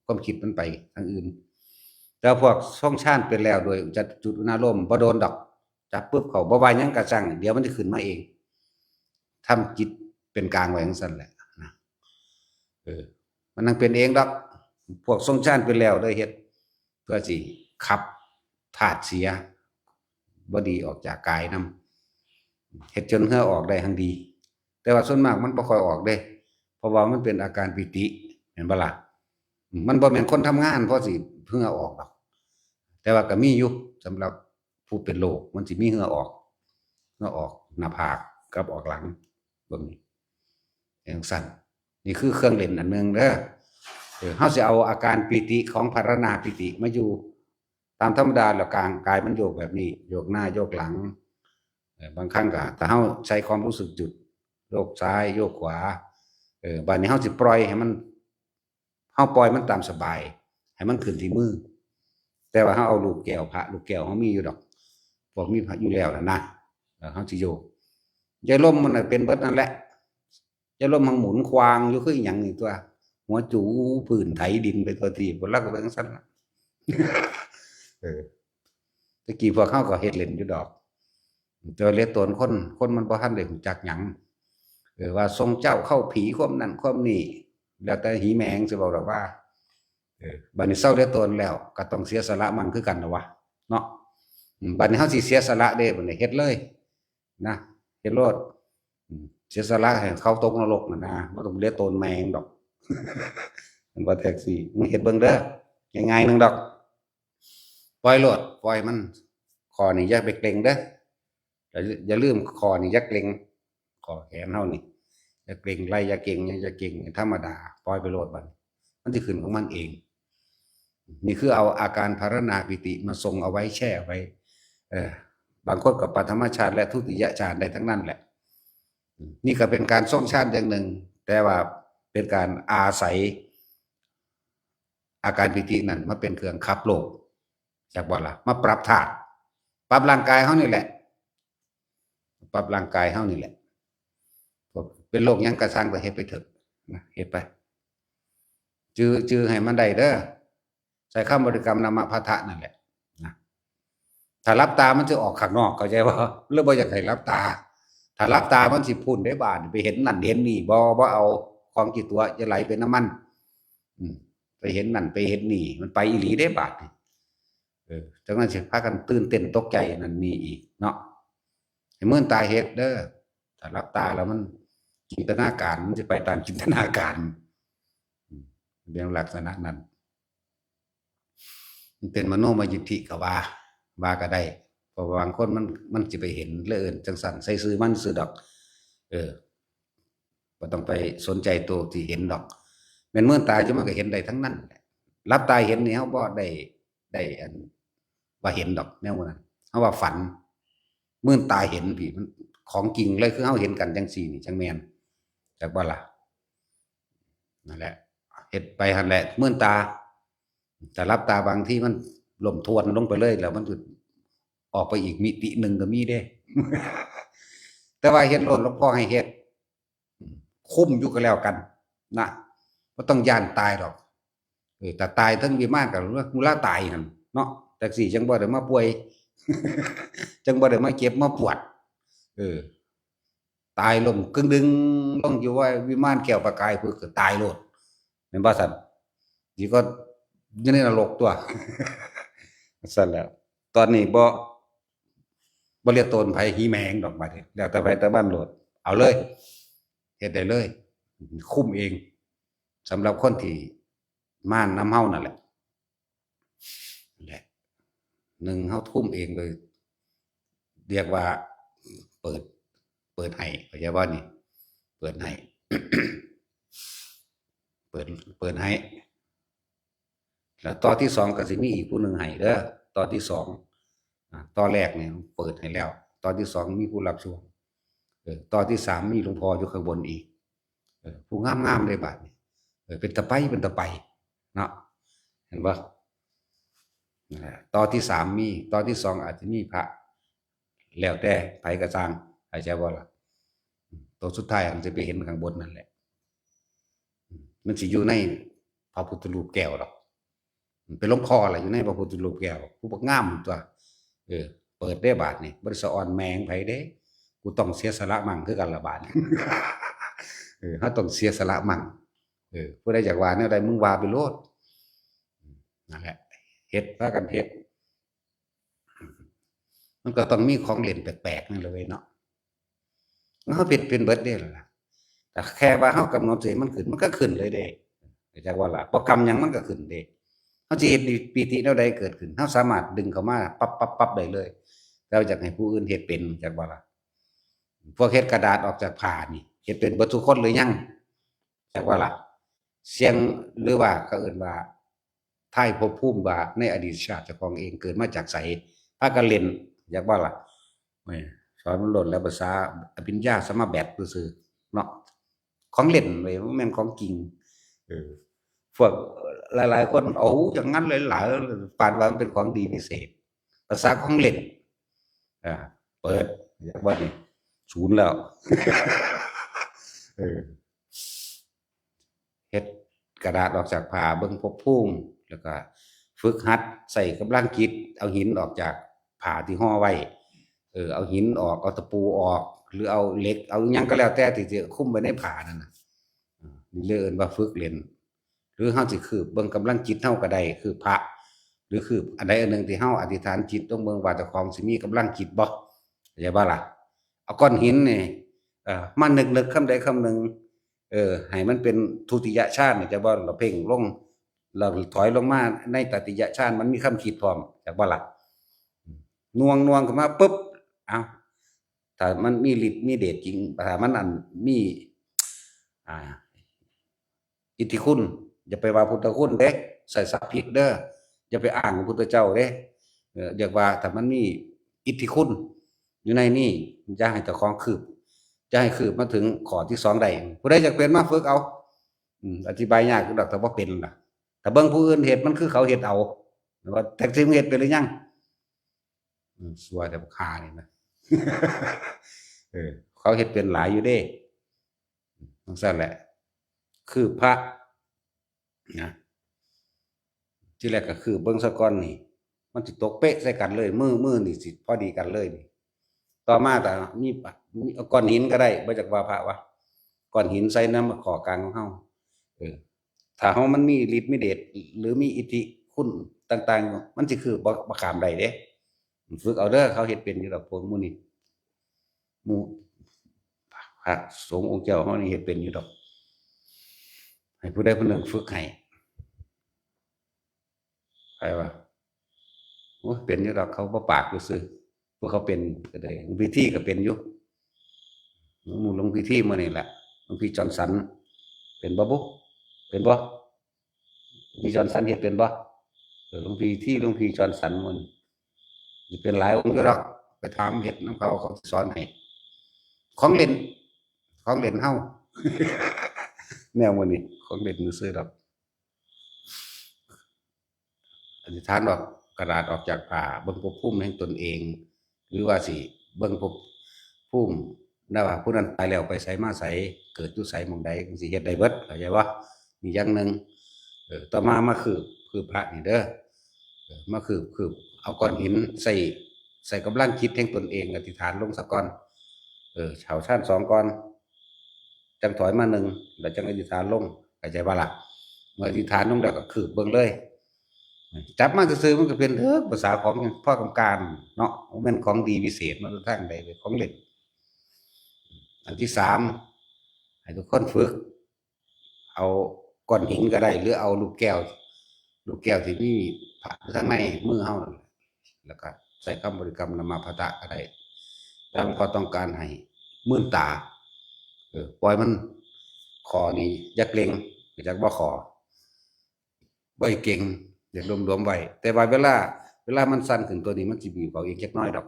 ความคิดมันไปทางอื่น แต่พวกทรงฌานเป็นแล้วโดยอุจจจุดอุณาโลมบ่โดนดอก จับปุ๊บเขาบ่ว่าหยังกะซัง เดี๋ยวมันจะขึ้นมาเอง ทำจิตเป็นกลางไว้จั่งซั่นแหละนะ เออ มันนั่งเป็นเองดอก พวกทรงฌานเป็นแล้วได้เฮ็ด เพื่อสิขับธาตุเสียบ่ดีออกจากกายนำ เฮ็ดจนเหงื่อออกได้หั่นดี แต่ว่าส่วนมากมันบ่ค่อยออกเด้ เพราะว่ามันเป็นอาการปีติ เห็นบ่ล่ะ มันบ่แม่นคนทำงานพอสิเหงื่อออกดอก แต่ว่าก็มีอยู่สำหรับผู้เป็นโรค มันสิมีเหงื่อออก เหงื่อออกหน้าผากกับออกหลัง เบิ่งนี่ จั่งซั่น นี่คือเครื่องเล่นอันหนึ่งเด้อ เออ เฮาสิเอาอาการปีติของภาวนาปีติมาอยู่ ตามธรรมดาแล้วกายมันโยกแบบนี้ โยกหน้าโยกหลัง เออ บางครั้งก็ถ้าเฮาใช้ความรู้สึกหยุด โยกซ้ายโยกขวา เออ บัดนี้เฮาสิปล่อยให้มัน เฮาปล่อยมันตามสบาย ให้มันขึ้นที่มือ แต่ว่าเฮาเอาลูกแก้วพระ ลูกแก้วเฮามีอยู่ดอก พวกมีพระอยู่แล้วน่ะนะ แล้วเฮาสิโยก ยายลมมันน่ะเป็นเบิดนั่นแหละ ยายลมมันหมุนควางอยู่คือหยังนี่ตัว หัวจูพื้นไถดินไปทั่วทีป พวกเราก็เป็นจั่งซั่นล่ะ เออ ตะกี้พวกเฮาก็เฮ็ดเล่นอยู่ดอก แต่ว่าเหลือตนคน คนมันบ่ทันได้รู้จักหยัง เออ ว่าทรงเจ้าเข้าผีความนั่นความนี่ แล้วแต่หีแมงสิเว้าดอกว่า เออ บัดนี้เซาเหลือตนแล้ว ก็ต้องเสียสละมันคือกันนะวะ เนาะ อืม บัดนี้เฮาสิเสียสละเด้ บัดนี้เฮ็ดเลย นะ เฮ็ดโลด อืม เสียสละให้เขาตกนรกน่ะนะ บ่ต้องเหลือตนแม่งดอก มันว่าแท็กซี่ มึงเฮ็ดเบิ่งเด้อ ง่ายๆหนึ่งดอก ปล่อยโลด ปล่อยมัน ข้อนี้อย่าไปเกร็งเด้อ อย่า อย่าลืมข้อนี้อย่าเกร็ง ข้อแขนเฮานี่ อย่าเกร็งไหล่ อย่าเกร็งหยัง อย่าเกร็ง ธรรมดา ปล่อยไปโลดบัด มันสิขึ้นของมันเอง นี่คือเอาอาการภาวนาปีติมาทรงเอาไว้ แช่ไว้ เออ บางคนก็ปฐมฌานและทุติยฌานได้ทั้งนั้นแหละ นี่ก็เป็นการทรงฌานอย่างหนึ่ง แต่ว่าเป็นการอาศัย อาการปีตินั่นมาเป็นเครื่องขับโลก จักบ่ล่ะ มาปรับธาตุ ปรับร่างกายเฮานี่แหละ ปรับร่างกายเฮานี่แหละ เป็นโรคหยังกะซังก็เฮ็ดไปเถอะนะ เฮ็ดไป จื่อ จื่อให้มันได้เด้อ ใช้คำบริกรรมนะมะพะทะนั่นแหละนะ ถ้าหลับตามันจะออกข้างนอก เข้าใจบ่ หรือบ่อยากให้หลับตา ถ้าหลับตามันสิพู้นเด้บาด ไปเห็นนั่นเห็นนี่ บ่ บ่เอาของขี้ตั๋ว อย่าไหลไปนำมัน อืม ไปเห็นนั่นไปเห็นนี่ มันไปอีหลีเด้บาดนี่ เออ จั่งนั้นสิพากันตื่นเต้นตกใจนั่นนี่อีกเนาะ ให้มืนตาเฮ็ดเด้อ ถ้าหลับตาแล้วมันจินตนาการ มันสิไปตามจินตนาการ อืม เรื่องลักษณะนั้น มันเป็นมโนมยิทธิก็ว่า ว่าก็ได้ เพราะว่าบางคนมัน มันสิไปเห็น แล้วเอิ้นจั่งซั่น ใส่ซื่อมันซื่อดอก เออ บ่ต้องไปสนใจตัวที่เห็นดอก แม่นมืนตาอยู่มันก็เห็นได้ทั้งนั้นแหละ หลับตาเห็นนี่เฮาบ่ได้ ได้อัน ว่าเห็นดอกแนวนั้น เฮาว่าฝัน มืนตาเห็นพี่ มันของจริงเลย คือเฮาเห็นกันจั่งซี่นี่จั่งแม่น จักบ่ล่ะ นั่นแหละ เฮ็ดไปหั่นแหละ มืนตา แต่หลับตาบางทีมันล่มทวนลงไปเลย แล้วมันก็ออกไปอีกมิติหนึ่งก็มีเด้ แต่ว่าเฮ็ดโลด หลวงพ่อให้เฮ็ด คุ้มอยู่ก็แล้วกันนะ บ่ต้องย้านตายดอก เออ ถ้าตายเทิงวิมานก็ฮู้ละตายหั่นเนาะ จั่งซี้จั่งบ่ได้มาป่วย จั่งบ่ได้มาเจ็บมาปวด เออ ตายล้มกึ่งดึงลงอยู่ว่าวิมานแก้วประกาย พุ้นก็ตายโลด แม่นบ่ซั่น สิก็อยู่ในนรกตั๊ว ซั่นแหล้ว ตอนนี้บ่ บ่เหลือตนไผหีแมงดอกบาดนี้ แล้วแต่ไผแต่มันโลด เอาเลย เฮ็ดได้เลย คุ้มเอง สำหรับคนที่มานำเฮานั่นแหละ นั่นแหละ หนึ่ง เฮาทุ่มเองเลย เรียกว่าเปิด เปิดให้ เข้าใจบ่นี่ เปิดให้ เปิด เปิดให้ แล้วต่อที่สองก็สิมีอีกผู้หนึ่งให้เด้อ ต่อที่สอง อ่า ต่อแรกเนี่ยเปิดให้แล้ว ต่อที่สองมีผู้รับช่วง เออ ต่อที่สามมีหลวงพ่ออยู่ข้างบนอีก เออ ผู้งามๆเลยบาดนี้ เออ เป็นตาไป เป็นตาไป เนาะ เห็นบ่ นั่นแหละ ต่อที่สามมี ต่อที่สองอาจจะมีพระ แล้วแต่ไผกะซ่าง เข้าใจบ่ล่ะ อืม ตัวสุดท้ายมันจะไปเห็นข้างบนนั่นแหละ อืม มันสิอยู่ในพระพุทธรูปแก้วดอก มันเป็นหลวงพ่อล่ะ อยู่ในพระพุทธรูปแก้ว ผู้บักงามตัว เออ เปิดได้บาดนี่ บ่ได้สะออนแม่งไผเด้ กูต้องเสียสละมั่งคือกันละบาด เออ เฮาต้องเสียสละมั่ง เออ ผู้ใดอยากว่าแนวใดมึงว่าไปโลด นั่นแหละ เฮ็ด พากันเฮ็ด มันก็ต้องมีของเล่นแปลกๆนั่นแหละเว้ยเนาะ เฮาเฮ็ดเป็นเบิดเด้ล่ะ แต่แค่ว่าเฮากำหนดให้มันขึ้น มันก็ขึ้นเลยเด้ จักว่าล่ะ บ่กำหยังมันก็ขึ้นเด้ เฮาสิเฮ็ดปีติแนวใดเกิดขึ้น เฮาสามารถดึงเข้ามาปั๊บๆๆได้เลย แต่ว่าอยากให้ผู้อื่นเฮ็ดเป็น จักว่าล่ะ พวกเฮ็ดกระดาษออกจากผ้านี่ เฮ็ดเป็นเบิดทุกคนหรือยัง จักว่าล่ะ เสี่ยง หรือว่าเขาเอิ้นว่า ทายภพภูมิว่าในอดีตชาติเจ้าของเองเกิดมาจากไส พากันเล่น อยากว่าล่ะ แหม สอนมันโลดแล้ว ภาษาอภิญญาสมาแบดซื่อๆเนาะ ของเล่นเว้ย บ่แม่นของจริง เออ พวกหลายๆคน เอาอย่างนั้นหลายๆ ปานว่ามันเป็นของดีพิเศษ ภาษาของเล่น อ่า เปิด อยากว่านี่ ศูนย์แล้ว เออ เฮ็ดกระดาษออกจากผ้า เบิ่งภพภูมิ แล้วก็ฝึกหัดใช้กำลังจิต เอาหินออกจากผ้าที่ห่อไว้ เออ เอาหินออก เอาตะปูออก หรือเอาเหล็ก เอาอิหยังก็แล้วแต่ที่จะคุมไว้ในผ้านั่นน่ะ อ่า นี่เลยเอิ้นว่าฝึกเล่น หรือเฮาสิคืบเบิ่งกำลังจิตเฮาก็ได้ คืบพระ หรือคืบอันใดอันหนึ่งที่เฮาอธิษฐานจิตลงเบิ่งว่าเจ้าของสิมีกำลังจิตบ่ เข้าใจบ่ล่ะ เอาก้อนหินนี่ เอ่อ มานึกๆคำใดคำหนึ่ง เออ ให้มันเป็นทุติยฌาน เข้าใจบ่ เราเพ่งลง เราถอยลงมาในตติยฌาน มันมีคำคิดพร้อม จักบ่ล่ะ น่วงน่วงเข้ามาปุ๊บ เอ้า ถ้ามันมีฤทธิ์มีเดชจริง ถ้ามันอันมี อ่า อิทธิคุณ อย่าไปว่าพุทธคุณเด้ ใส่ศัพท์ผิดเด้อ อย่าไปอ้างพุทธเจ้าเด้ เอ่อ เรียกว่าถ้ามันมีอิทธิคุณอยู่ในนี่ อย่าให้เจ้าของคืบ อย่าให้คืบมาถึงข้อที่สองได้ ผู้ใดอยากเป็นมาฝึกเอา อืม อธิบายยากอยู่ดอก แต่ว่าเป็นล่ะ แต่เบิ่งผู้อื่นเฮ็ด มันคือเขาเฮ็ดเอา แต่ว่าแท้จริงเฮ็ดเป็นหรือยัง อืม ซัวแต่บักห่านี่นะ เออ เขาเฮ็ดเป็นหลายอยู่เด้ จั่งซั้นแหละ คือพระ นะ ที่แรกก็คือเบิ่งซะก่อนนี่ มันสิตกเป๊ะใส่กันเลย มือ มือนี่สิพอดีกันเลยนี่ ต่อมาก็มีปะ มี เอาก้อนหินก็ได้ บ่จักว่าพระวะ ก้อนหินใส่นำข้อกลางของเฮา เออ ถ้าเฮามันมีฤทธิ์มีเดช หรือมีอิทธิคุณต่างๆ มันสิคือบ่ บ่ข้ามได้เด้ ฝึกเอาเด้อ เขาเฮ็ดเป็นอยู่ดอก พวกหมู่นี่ หมู่พระสงฆ์องค์เจ้าเฮานี่เฮ็ดเป็นอยู่ดอก ให้ผู้ใดผู้หนึ่งฝึกให้ ใครวะ โอ้ย เป็นอยู่ดอก เขาบ่ปากซื่อๆ พวกเขาเป็นก็ได้ หลวงพี่ทีก็เป็นอยู่ หมู่หลวงพี่ทีมื้อนี่แหละ หลวงพี่จอห์นสัน เป็นบ่บุ เป็นบ่ หลวงพี่จอห์นสันเฮ็ดเป็นบ่ เออ หลวงพี่ที หลวงพี่จอห์นสันมื้อนี้ สิเป็นหลายองค์อยู่ดอก ไปถามเฮ็ดนำเขา เขาสิสอนให้ ของเล่น ของเล่นเฮา แนวมื้อนี้ ของเล่นซื่อๆดอก อธิษฐานออกกระดาษออกจากผ้า เบิ่งภพภูมิแห่งตนเอง หรือว่าสิเบิ่งภพภูมินะว่าผู้นั้นตายแล้วไปไสมาไส เกิดอยู่ไสหม่องใด จั่งซี้เฮ็ดได้เบิด เข้าใจบ่ มีอย่างหนึ่ง เออ ต่อมามาคืบ คืบพระนี่เด้อ เออ มาคืบ คืบ เอาก้อนหินใส่ ใส่กำลังจิตแห่งตนเอง อธิษฐานลงซะก่อน เออ เข้าฌานสองก่อน จั่งถอยมาหนึ่ง แล้วจั่งอธิษฐานลง เข้าใจบ่ล่ะ เมื่ออธิษฐานลงแล้วก็คืบเบิ่งเลย จับมาซื่อๆมันก็เป็นเด้อ ภาษาของพ่อกำกานเนาะ บ่แม่นของดีวิเศษมาจากทางใด เป็นของเล่น อันที่สาม ให้ทุกคนฝึก เอาก้อนหินก็ได้ หรือเอาลูกแก้ว ลูกแก้วที่มีพระอยู่ข้างในมือเฮานั่นแหละ แล้วก็ใส่คำบริกรรมนะมาพัทะก็ได้ แล้วก็ต้องการให้มื่นตา เออ ปล่อยมัน ข้อนี่อย่าเกร็ง อยากบ่ข้อ บ่ให้เกร็ง อยากหลวมๆไว้ แต่ว่าเวลา เวลามันสั่นขึ้นตัวนี้ มันสิบีบเอาเองจักหน่อยดอก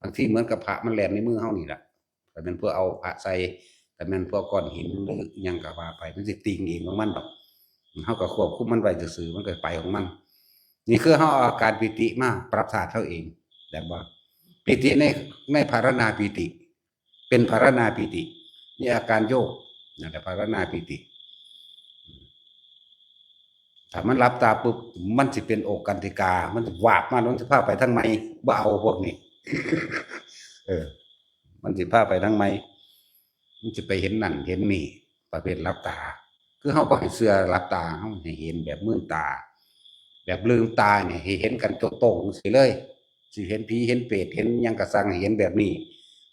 บางทีเหมือนกับพระมันแล่นในมือเฮานี่แหละ แต่แม่นเพื่อเอาพระใส่ แต่แม่นเพื่อก้อนหินหรืออิหยังก็ว่าไป มันสิติ่งเองของมันดอก เฮาก็ควบคุมมันไว้ซื่อๆ มันก็ไปของมัน นี่คือเฮาเอาอาการปีติมาปรับธาตุเฮาเอง แบบว่า ปีติใน ในภาวนาปีติ เป็นภาวนาปีติ นี่อาการโยก นั่นแหละภาวนาปีติ ถ้ามันหลับตาปุ๊บ มันสิเป็นโอกันติกา มันสิวาบมา มันสิพาไปทางใหม่ บ่เอาพวกนี้ เออ มันสิพาไปทางใหม่ มันสิไปเห็นนั่นเห็นนี่ ประเภทหลับตา คือเฮาบ่ให้เชื่อหลับตา เฮาให้เห็นแบบมืนตา แบบลืมตาเนี่ยให้เห็นกันตรงๆ สิเลย สิเห็นผีเห็นเปรตเห็นหยังกะซังให้เห็นแบบนี้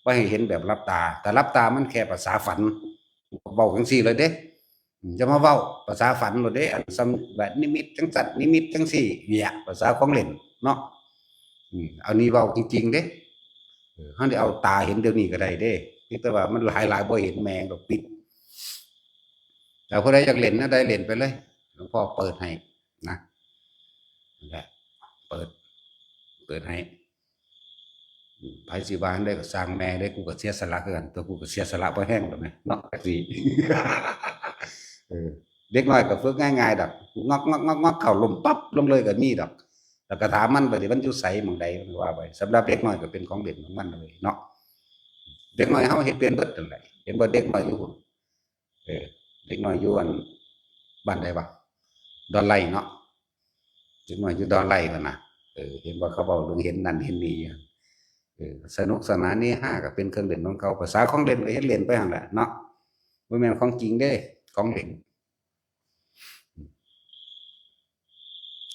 บ่ให้เห็นแบบหลับตา แต่หลับตามันแค่ภาษาฝัน เว้าจังซี่เลยเด้ อืม จะมาเว้าภาษาฝันโลดเด้ อันซ้ำแบบนิมิตจังซั่น นิมิตจังซี่ เนี่ย ภาษาของเล่นเนาะ อืม อันนี้เว้าจริงๆ เด้ เออ เฮาได้เอาตาเห็นเดี๋ยวนี้ก็ได้เด้ เพียงแต่ว่ามันหลายๆ บ่เห็นแม่งดอกปิด แต่ผู้ใดอยากเล่นแนวใดเล่นไปเลย หลวงพ่อเปิดให้นะ นั่นแหละ เปิด เปิดให้ อืม ไผสิว่าจั่งใดก็ซ่างแม่เด้ กูก็เสียสละคือกัน ตัวกูก็เสียสละบ่แฮงดอกแม่เนาะ จักซี่ เออ เด็กน้อยก็ฝึกง่ายๆ ดอก งอกๆๆๆ เข้าล้มปั๊บ ลงเลยก็มีดอก แล้วก็ถามมัน บัดนี้มันอยู่ไสหม่องใด มันก็ว่าไป สำหรับเด็กน้อยก็เป็นของเล่นของมันเลยเนาะ เด็กน้อยเฮาเฮ็ดเป็นเบิดนั่นแหละ เห็นบ่ เด็กน้อยอยู่ เออ เด็กน้อยอยู่อัน บ้านใดวะ ดอนไร่เนาะ เด็กน้อยอยู่ดอนไร่นั่นน่ะ เออ เห็นบ่ เขาเว้าเรื่องเห็นนั่นเห็นนี่อยู่ เออ สนุกสนานเฮฮาก็เป็นเครื่องเล่นของเขา ภาษาของเล่นก็เฮ็ดเล่นไปหั่นแหละเนาะ บ่แม่นของจริงเด้ ของเล่น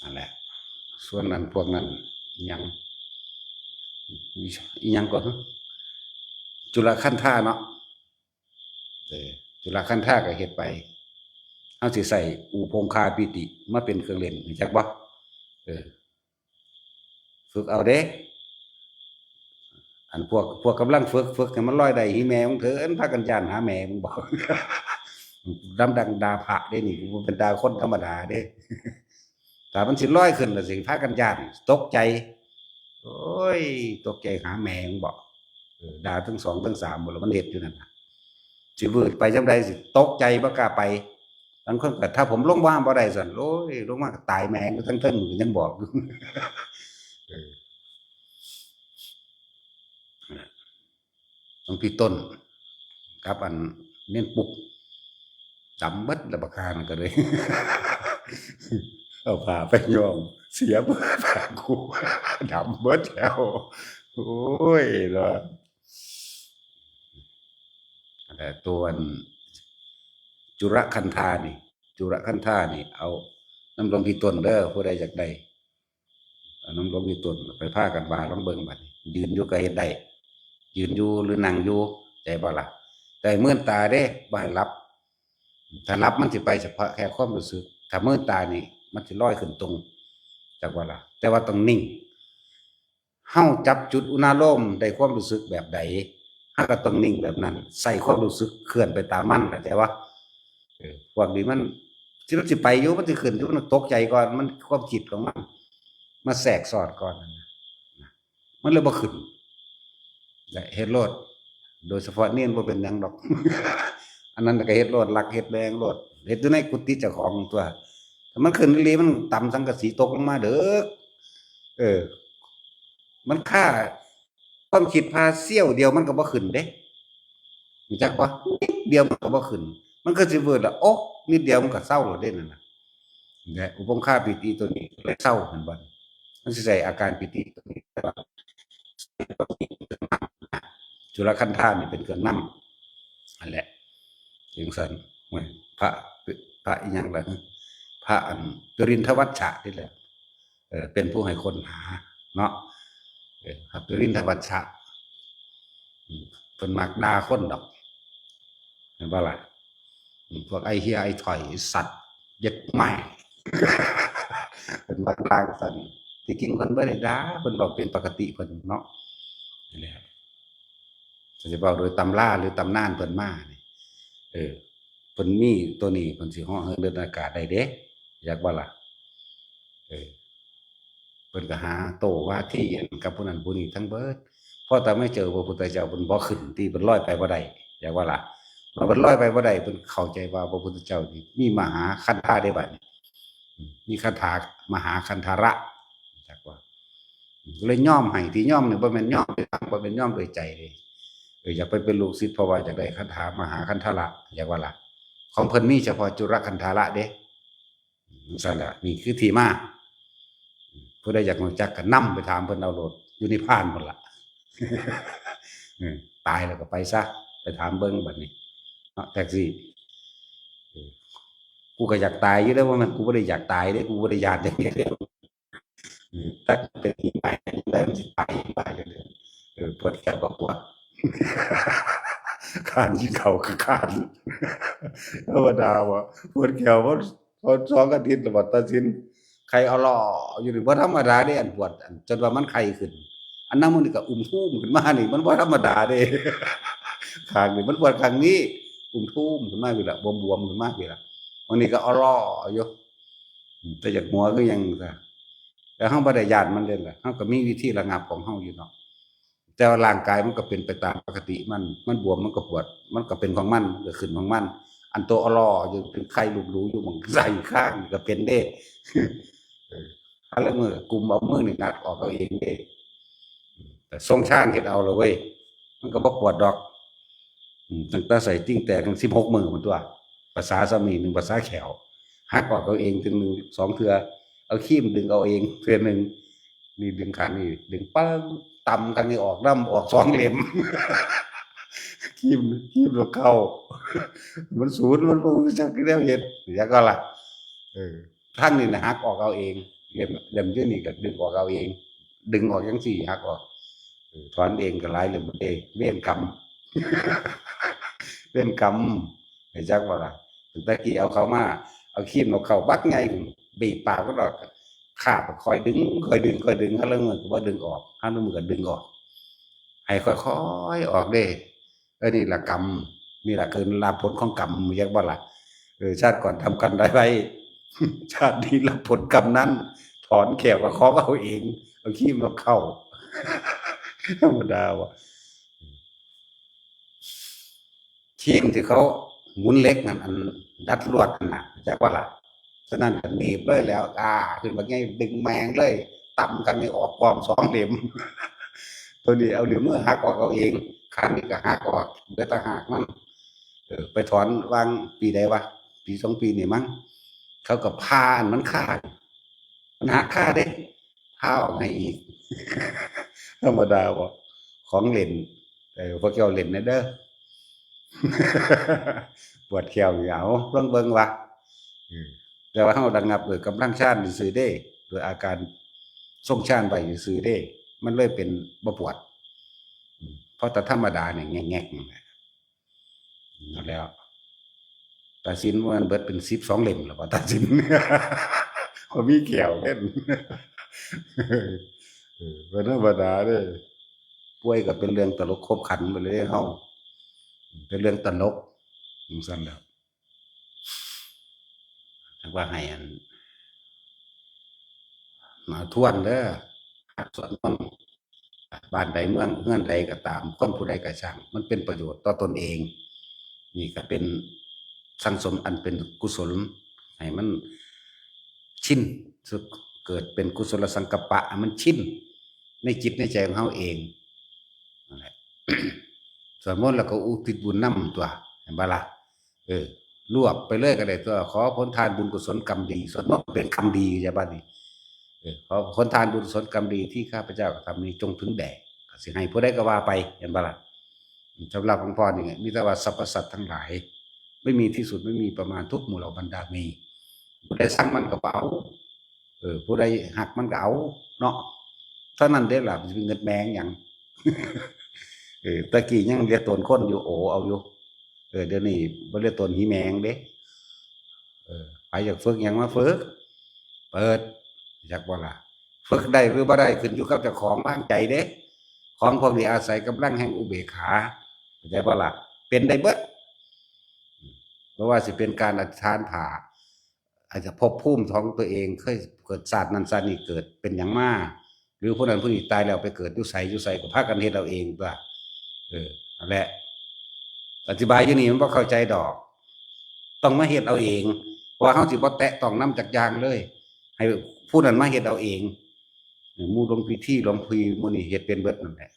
นั่นแหละ ส่วนนั้นพวกนั้น อิหยัง อิหยังก็ จุลคันธาเนาะ เออ จุลคันธาก็เฮ็ดไป เฮาสิใช้อุปงคาปีติมาเป็นเครื่องเล่น รู้จักบ่ เออ ฝึกเอาเด้ อันพวก พวกกำลังฝึก ฝึกให้มันลอยได้ อีแม่มึงเถิน พากันย้านหาแม่มึงบอก ดำดังด่าพระเด้นี่ บ่เป็นด่าคนธรรมดาเด้ ถ้ามันสิลอยขึ้นล่ะสิพากันย้าน ตกใจ โอ้ย ตกใจหาแม่มึงบอก เออ ด่าทั้งสองทั้งสามหมดแล้ว มันเฮ็ดอยู่นั่นน่ะ สิวืดไปจั่งใดสิตกใจบ่กล้าไป บางคนก็ ถ้าผมลงมาบ่ได้ซั่น โอ้ย ลงมาก็ตายแม่งอยู่ทั้งเทิง มันยังบอกอยู่ เออ หลวงพี่ต้น กับอันเน้นปุ๊บ ดำเบิดแล้วบักห่านั่นก็เลย เอาผ้าไปย้อม เสียเบิดผ้ากู ดำเบิดแล้ว โอ้ย เนาะ แต่ตัวอันจุลคันธานี่ จุลคันธานี่ เอานำหลวงพี่ต้นเด้อ ผู้ใดอยากได้ เอานำหลวงพี่ต้นไปพากันว่าลองเบิ่งบัดนี้ ยืนอยู่ก็เฮ็ดได้ ยืนอยู่หรือนั่งอยู่ ใจบ่ล่ะ แต่ให้มืนตาเด้ บ่ให้หลับ ถ้าหลับมันสิไปเฉพาะแค่ความรู้สึก ถ้ามืนตานี่มันสิลอยขึ้นตรง จักว่าล่ะ แต่ว่าต้องนิ่ง เฮาจับจุดอุณาโลมได้ความรู้สึกแบบใด เฮาก็ต้องนิ่งแบบนั้น ใส่ความรู้สึกเคลื่อนไปตามมัน เข้าใจบ่ เออ พวกนี้มัน สิ มันสิไปอยู่ มันสิขึ้นอยู่ มันตกใจก่อน มันความคิดของมัน มาแทรกซ้อนก่อนนั่นน่ะ มันเลยบ่ขึ้น และเฮ็ดโลด โดยเฉพาะเณรบ่เป็นหยังดอก อันนั้นก็เฮ็ดโลด ลักเฮ็ดแลงโลด เฮ็ดอยู่ในกุฏิเจ้าของตัว ถ้ามันขึ้นอีหลี มันตำสังกะสีตกลงมาเด้อ เออ มันคา ความคิดพาเสี้ยวเดียวมันก็บ่ขึ้นเด้ รู้จักบ่ นิดเดียวมันก็บ่ขึ้น มันก็สิวืดละ โอ๊ะ นิดเดียวมันก็เซาแล้วเด้นั่นน่ะ และอุปงคาปีติตัวนี้เลยเซา เห็นบ่ มันสิใช้อาการปีติตัวนี้ จุลคันธานี่เป็นเครื่องนำ นั่นแหละ จังซั่น โอ้ย พระ พระอิหยังล่ะ พระอัน ปุรินทวัชชะนี่แหละ เออ เป็นผู้ให้ค้นหาเนาะ เออ ครับ ปุรินทวัชชะ อืม เพิ่นมักด่าคนดอก เห็นบ่ล่ะ อืม พวกไอ้เหี้ย ไอ้ถ่อย ไอ้สัตว์ เย็ดแม่ เพิ่นมักด่าซั่น ที่จริงเพิ่นบ่ได้ด่า เพิ่นเว้าเป็นปกติเพิ่นเนาะ นี่แหละ ถ้าสิเว้าโดยตำราหรือตำนานเพิ่นมานี่ เออ เพิ่นมีตัวนี้ เพิ่นสิเหาะเหินเดินอากาศได้เด้ อยากบ่ล่ะ เออ เพิ่นก็หาโต้วาทีกับผู้นั้นผู้นี้ทั้งเบิด พอแต่ไม่เจอพระพุทธเจ้า เพิ่นบ่ขึ้นติ เพิ่นลอยไปบ่ได้ อยากว่าล่ะ เพิ่นลอยไปบ่ได้ เพิ่นเข้าใจว่าพระพุทธเจ้านี่มีมหาคันธาเด้บัดนี้ อืม มีคันธา มหาคันธาระ จักว่า อืม เลยยอมให้ ที่ยอมนี่บ่แม่นยอมด้วยหลัง บ่แม่นยอมด้วยใจเด้ เออ อยากไปเป็นลูกศิษย์ เพราะว่าอยากได้คันธามหาคันธาระ อยากว่าล่ะ ของเพิ่นมีเฉพาะจุลคันธาระเด้ อืม ซั่นล่ะ นี่คือที่มา ผู้ใดอยากรู้จักก็นำไปถามเพิ่นเอาโลด อยู่นิพพานพุ้นล่ะ เออ ตายแล้วก็ไปซะ ไปถามเบิ่งบัดนี้ เนาะ จักซี่ เออ กูก็อยากตายอยู่เด้ ว่ามัน กูบ่ได้อยากตายเด้ กูบ่ได้ย้านจังซี่เด้ เออ แต่เป็นที่ไปได้ มันสิตายไปเลย เออ ปวดแขนก็ปวด คร้านกินข้าวก็คร้าน ธรรมดาว่ะ ปวดแขน พอ พอสองอาทิตย์แล้วบัดตัดสิน ไข้เอาหล่ออยู่นี่ บ่ธรรมดาเด้ อันปวด อันจนว่ามันไข้ขึ้น อันนั้นมันก็อุ้มทูมขึ้นมานี่ มันบ่ธรรมดาเด้ ข้างนี่มันปวดข้างนี้ อุ้มทูมขึ้นมาพี้ล่ะ บวมๆขึ้นมาพี้ล่ะ บางนี้ก็เอาหล่ออยู่ อืม แต่อยากหัวคือหยังซะ แต่เฮาบ่ได้ย้านมันเด้ล่ะ เฮาก็มีวิธีระงับของเฮาอยู่เนาะ แต่ว่าร่างกายมันก็เป็นไปตามปกติมัน มันบวมมันก็ปวด มันก็เป็นของมัน มันก็ขึ้นของมัน อันโตอลออยู่ เป็นไข้ลูบๆอยู่หม่องไส้ข้างนี่ก็เป็นเด้ เออ หาลางมื้อก็กุมเอามือนี่งัดออกเอาเองเด้ แต่ทรงฌานเฮ็ดเอาละเว้ย มันก็บ่ปวดดอก อืม ตั้งแต่ไส้ติ่งแตกถึงสิบหกมื้อพุ้นตั่ว ภาษาซ้ำนี่หนึ่งภาษาแข้ว หักออกเอาเองเทื่อหนึ่งสองเทื่อ เอาครีมดึงเอาเองเทื่อหนึ่ง นี่ดึงข้างนี่ ดึงปึ้ง ตำข้างนี่ออกนำ ออกสองเล่ม ครีม ครีมแล้วเข้า มันสูน มันบ่รู้จักแนวเฮ็ด จั่งก็ล่ะ เออ ข้างนี่น่ะหักออกเอาเอง เล่ม เล่มอยู่นี่ก็ดึงออกเอาเอง ดึงออกจั่งซี่ หักออก เออ ถอนเองก็หลายเล่มเด้ เวรกรรม เวรกรรม รู้จักบ่ล่ะ ตั้งแต่กี้เอาเข้ามา เอาครีมเอาเข้าบักใหญ่ บีบปากมันออก คาบค่อยดึง ค่อยดึง ค่อยดึง หาลางมื้อก็บ่ดึงออก หาลางมื้อก็ดึงออก ให้ค่อยๆออกเด้ เออ นี่ล่ะกรรม นี่ล่ะคือรับผลของกรรม รู้จักบ่ล่ะ เออ ชาติก่อนทำกรรมใดไว้ ชาตินี้รับผลกรรมนั้น ถอนแข้วก็ของเอาเอง เอาครีมมาเข้า ธรรมดาว่ะ ครีมที่เขาหมุนเหล็กนั่น อันดัดลวดนั่นน่ะ จักว่าล่ะ ฉะนั้นก็หนีบเลยแล้ว อ่า ขึ้นมาไง ดึงแมงเลย ตำกันนี่ออกพร้อมสองเล่ม ตัวนี้เอาเล่มมือหักออกเอาเอง ข้างนี้ก็หักออก เหลือแต่หากมัน เออ ไปถอนวางปีใดวะ ปีสองปีนี่มั้ง เขาก็ผ่าอันมันคา มันหักคาเด้ ผ่าออกให้อีก ธรรมดาบ่ ของเล่น เออ พวกเจ้าเล่นแหน่เด้อ ปวดแข้วอยู่ เอา ลองเบิ่งวะ เออ แต่ว่าเฮาระงับด้วยกำลังฌานซื่อๆเด้ โดยอาการทรงฌานไว้ซื่อๆเด้ มันเลยเป็นบ่ปวด อืม เพราะแต่ธรรมดาเนี่ยแงกๆนั่นแหละ นั่นแหล้ว ตัดสินว่ามันเบิดเป็นสิบสองเล่มแล้วว่าตัดสิน ก็มีแก้วเล่น เออ เป็นธรรมดาเด้อ ป่วยก็เป็นเรื่องตลกขบขันไปเลยเฮา เป็นเรื่องตลก จั่งซั่นแหล้ว จั่งว่าให้อัน มาทวนเด้อ สวดมนต์ บ้านใดเมืองเฮือนใดก็ตาม คนผู้ใดก็ช่าง มันเป็นประโยชน์ต่อตนเอง นี่ก็เป็นสั่งสมอันเป็นกุศล ให้มันชิน เกิดเป็นกุศลสังกัปปะ ให้มันชินในจิตในใจของเฮาเอง นั่นแหละ สวดมนต์แล้วก็อุทิศบุญนำตั๊ว เห็นบ่ล่ะ เออ รวบไปเลยก็ได้ตั๊ว ขอผลทานบุญกุศลกรรมดี สวดมนต์เป็นกรรมดี ใช่ปะนี่ เออ ขอผลทานบุญกุศลกรรมดีที่ข้าพเจ้ากระทำนี้จงถึงแด่ ก็สิให้ผู้ใดก็ว่าไป เห็นบ่ล่ะ สำหรับหลวงพ่อนี่มีแต่ว่าสรรพสัตว์ทั้งหลาย ไม่มีที่สุดไม่มีประมาณทุกหมู่เหล่าบรรดามี ผู้ใดซังมันก็บ่เอา เออ ผู้ใดฮักมันก็เอาเนาะ เท่านั้นเด้ล่ะ มันสิเป็นเงินแมงหยัง เออ แต่กี้ยังเรียกตนคนอยู่ โอ้ เอาอยู่ เออ เดี๋ยวนี้บ่เรียกตนหีแมงเด้ เออ ไผอยากฝึกหยังมาฝึก เปิด จักบ่ล่ะ ฝึกได้หรือบ่ได้ขึ้นอยู่กับเจ้าของวางใจเด้ ของพวกนี้อาศัยกำลังแห่งอุเบกขา เข้าใจบ่ล่ะ เป็นได้เบิด บ่ว่าสิเป็นการอธิษฐานผ้า อาจจะภพภูมิของตัวเองเคยเกิดชาตินั้นชาตินี้เกิดเป็นหยังมา หรือผู้นั้นผู้นี้ตายแล้วไปเกิดอยู่ไสอยู่ไสก็พากันเฮ็ดเอาเองตัว เออ นั่นแหละ อธิบายอยู่นี่มันบ่เข้าใจดอก ต้องมาเฮ็ดเอาเอง เพราะว่าเฮาสิบ่แตะต้องนำจักอย่างเลย ให้ผู้นั้นมาเฮ็ดเอาเอง เออ หมู่หลวงพิธีหลวงพี่หมู่นี่เฮ็ดเป็นเบิดนั่นแหละ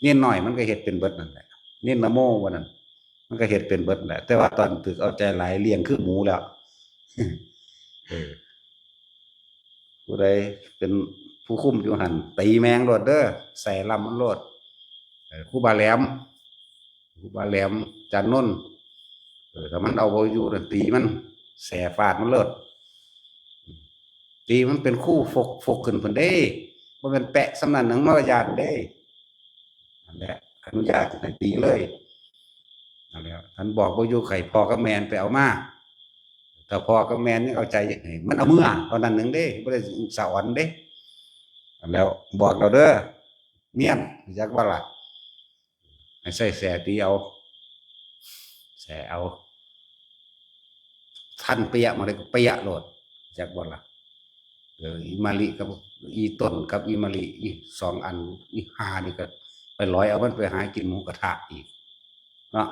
เณรน้อยมันก็เฮ็ดเป็นเบิดนั่นแหละ เณรนโมว่านั่น มันก็เฮ็ดเป็นเบิดแหละ แต่ว่าตอนตึกเอาใจหลายเลี้ยงคือหมูแล้ว เออ ผู้ใดเป็นผู้คุมอยู่หั่น ตีแม่งโลดเด้อ แส่ลำมันโลด เออ ครูบาแหลม ครูบาแหลม อาจารย์นนท์ เออ ถ้ามันเอาบ่อยู่น่ะ ตีมัน แส่ฟาดมันโลด ตีมันเป็นคู่ฟก ฟกขึ้นพุ้นเด้ บ่แม่นแปะส่ำนั้นหนึ่งมารยาทเด้ นั่นแหละ อนุญาตให้ตีเลย นั่นแหละ คันบอกบ่อยู่ ให้พ่อกับแม่ไปเอามา ถ้าพ่อกับแม่ยังเอาใจอยากให้มันเอาเมือเท่านั้นหนึ่งเด้ บ่ได้สะออนเด้ นั่นแหละ บอกแล้วเด้อ เมียน จักว่าล่ะ ให้ใส่แส่ตีเอา แส่เอา ทันเปียะมาเลยก็เปียะโลด จักบ่ล่ะ เออ อีมาลิกับอีต้นกับอีมาลิ อีสองอัน อีห่านี่ก็ไปลอยเอามันไปหากินหมูกระทะอีก เนาะ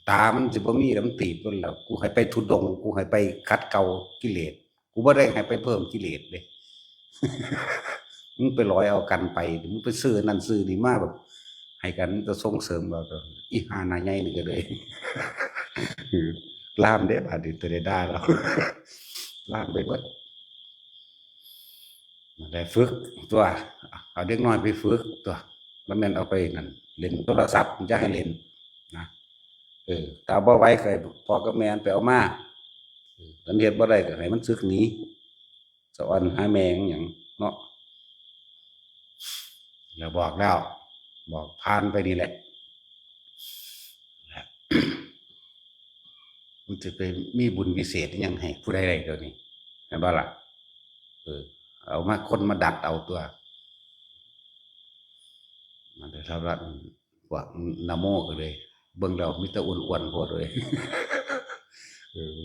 ตามันสิบ่มีแล้วมันตีบมันแล้ว กูให้ไปธุดงค์ กูให้ไปขัดเกลากิเลส กูบ่ได้ให้ไปเพิ่มกิเลสเด้ มึงไปลอยเอากันไป มึงไปซื้อนั่นซื้อนี่มาแบบ ให้กันจะส่งเสริมเราตัว อีห่าหน้าใหญ่นี่ก็เลย ล่ามเด้ บาดนี้ตัวได้ด่าเรา ล่ามไปเบิด มาได้ฝึกตัว เอาเด็กน้อยไปฝึกตัว แล้วแม่นเอาไปนั่น เล่นโทรศัพท์ มันจะให้เล่นนะ เออ ถ้าบ่ไหวก็ให้พ่อกับแม่ไปเอามา เออ คันเฮ็ดบ่ได้ก็ให้มันสึกหนี สะออนหาแม่งหยังเนาะ แล้วบอกแล้ว บอกผ่านไปนี่แหละ มันจะไปมีบุญวิเศษอิหยังให้ผู้ใดได้เดี๋ยวนี้ เห็นบ่ล่ะ เออ เอามาคนมาดัดเอาตัว มันได้เท่านั้น พวกนโมก็เลย เบิ่งแล้วมีแต่อ้วนๆโพดเลย เออ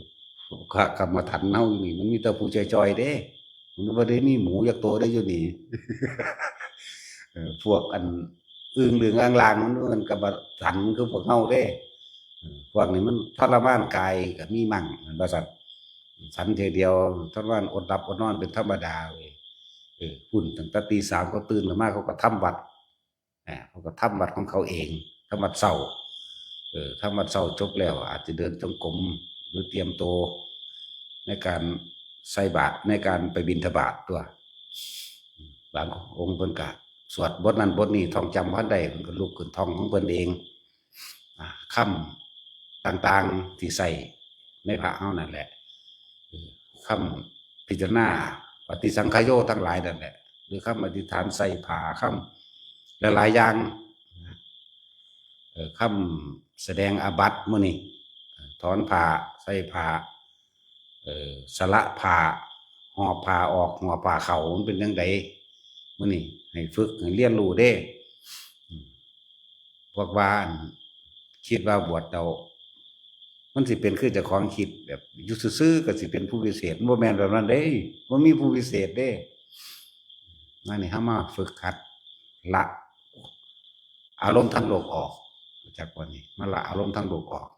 พระกรรมฐานเฮานี่มันมีแต่ผู้จ่อยๆเด้ มันบ่ได้มีหมูจักโตได้อยู่นี่ เออ พวกอันอึ่งเหลืองอ่างลางมัน มันกรรมฐานคือพวกเฮาเด้ เออ พวกนี้มันทรมานกายก็มีมั่ง มันว่าซั่น ฉันเทื่อเดียวทรมานอดหลับอดนอนเป็นธรรมดาเว้ย เออ พุ้นตั้งแต่ตีสามเขาตื่นขึ้นมาเขาก็ทำวัตร อ่า เขาก็ทำวัตรของเขาเอง ทำวัตรเช้า เออ ทำวัตรเช้าจบแล้ว อาจจะเดินจงกรม หรือเตรียมตัว ในการใส่บาตร ในการไปบิณฑบาตตัว บางองค์เพิ่นก็สวดบทนั้นบทนี้ ท่องจำบ่ได้ เพิ่นก็ลุกขึ้นท่องของเพิ่นเอง อ่า คำต่างๆที่ใส่ในพระเฮานั่นแหละ เออ คำพิจารณาปฏิสังขโยทั้งหลายนั่นแหละ หรือคำอธิษฐานใส่ผ้า คำหลายๆอย่าง เออ คำแสดงอาบัติมื้อนี้ ถอนผ้า ใส่ผ้า เออ สละผ้า หอบผ้าออก หอบผ้าเข้า มันเป็นจั่งใด มื้อนี้ให้ฝึก ให้เรียนรู้เด้ อืม พวกว่าอัน คิดว่าบวชแล้ว มันสิเป็นคือเจ้าของคิด แบบอยู่ซื่อๆก็สิเป็นผู้วิเศษ มันบ่แม่นแบบนั้นเด้ บ่มีผู้วิเศษเด้ นั่นนี่ เฮามาฝึกหัดละอารมณ์ทางโลกออก จักวันนี้ มาละอารมณ์ทางโลกออก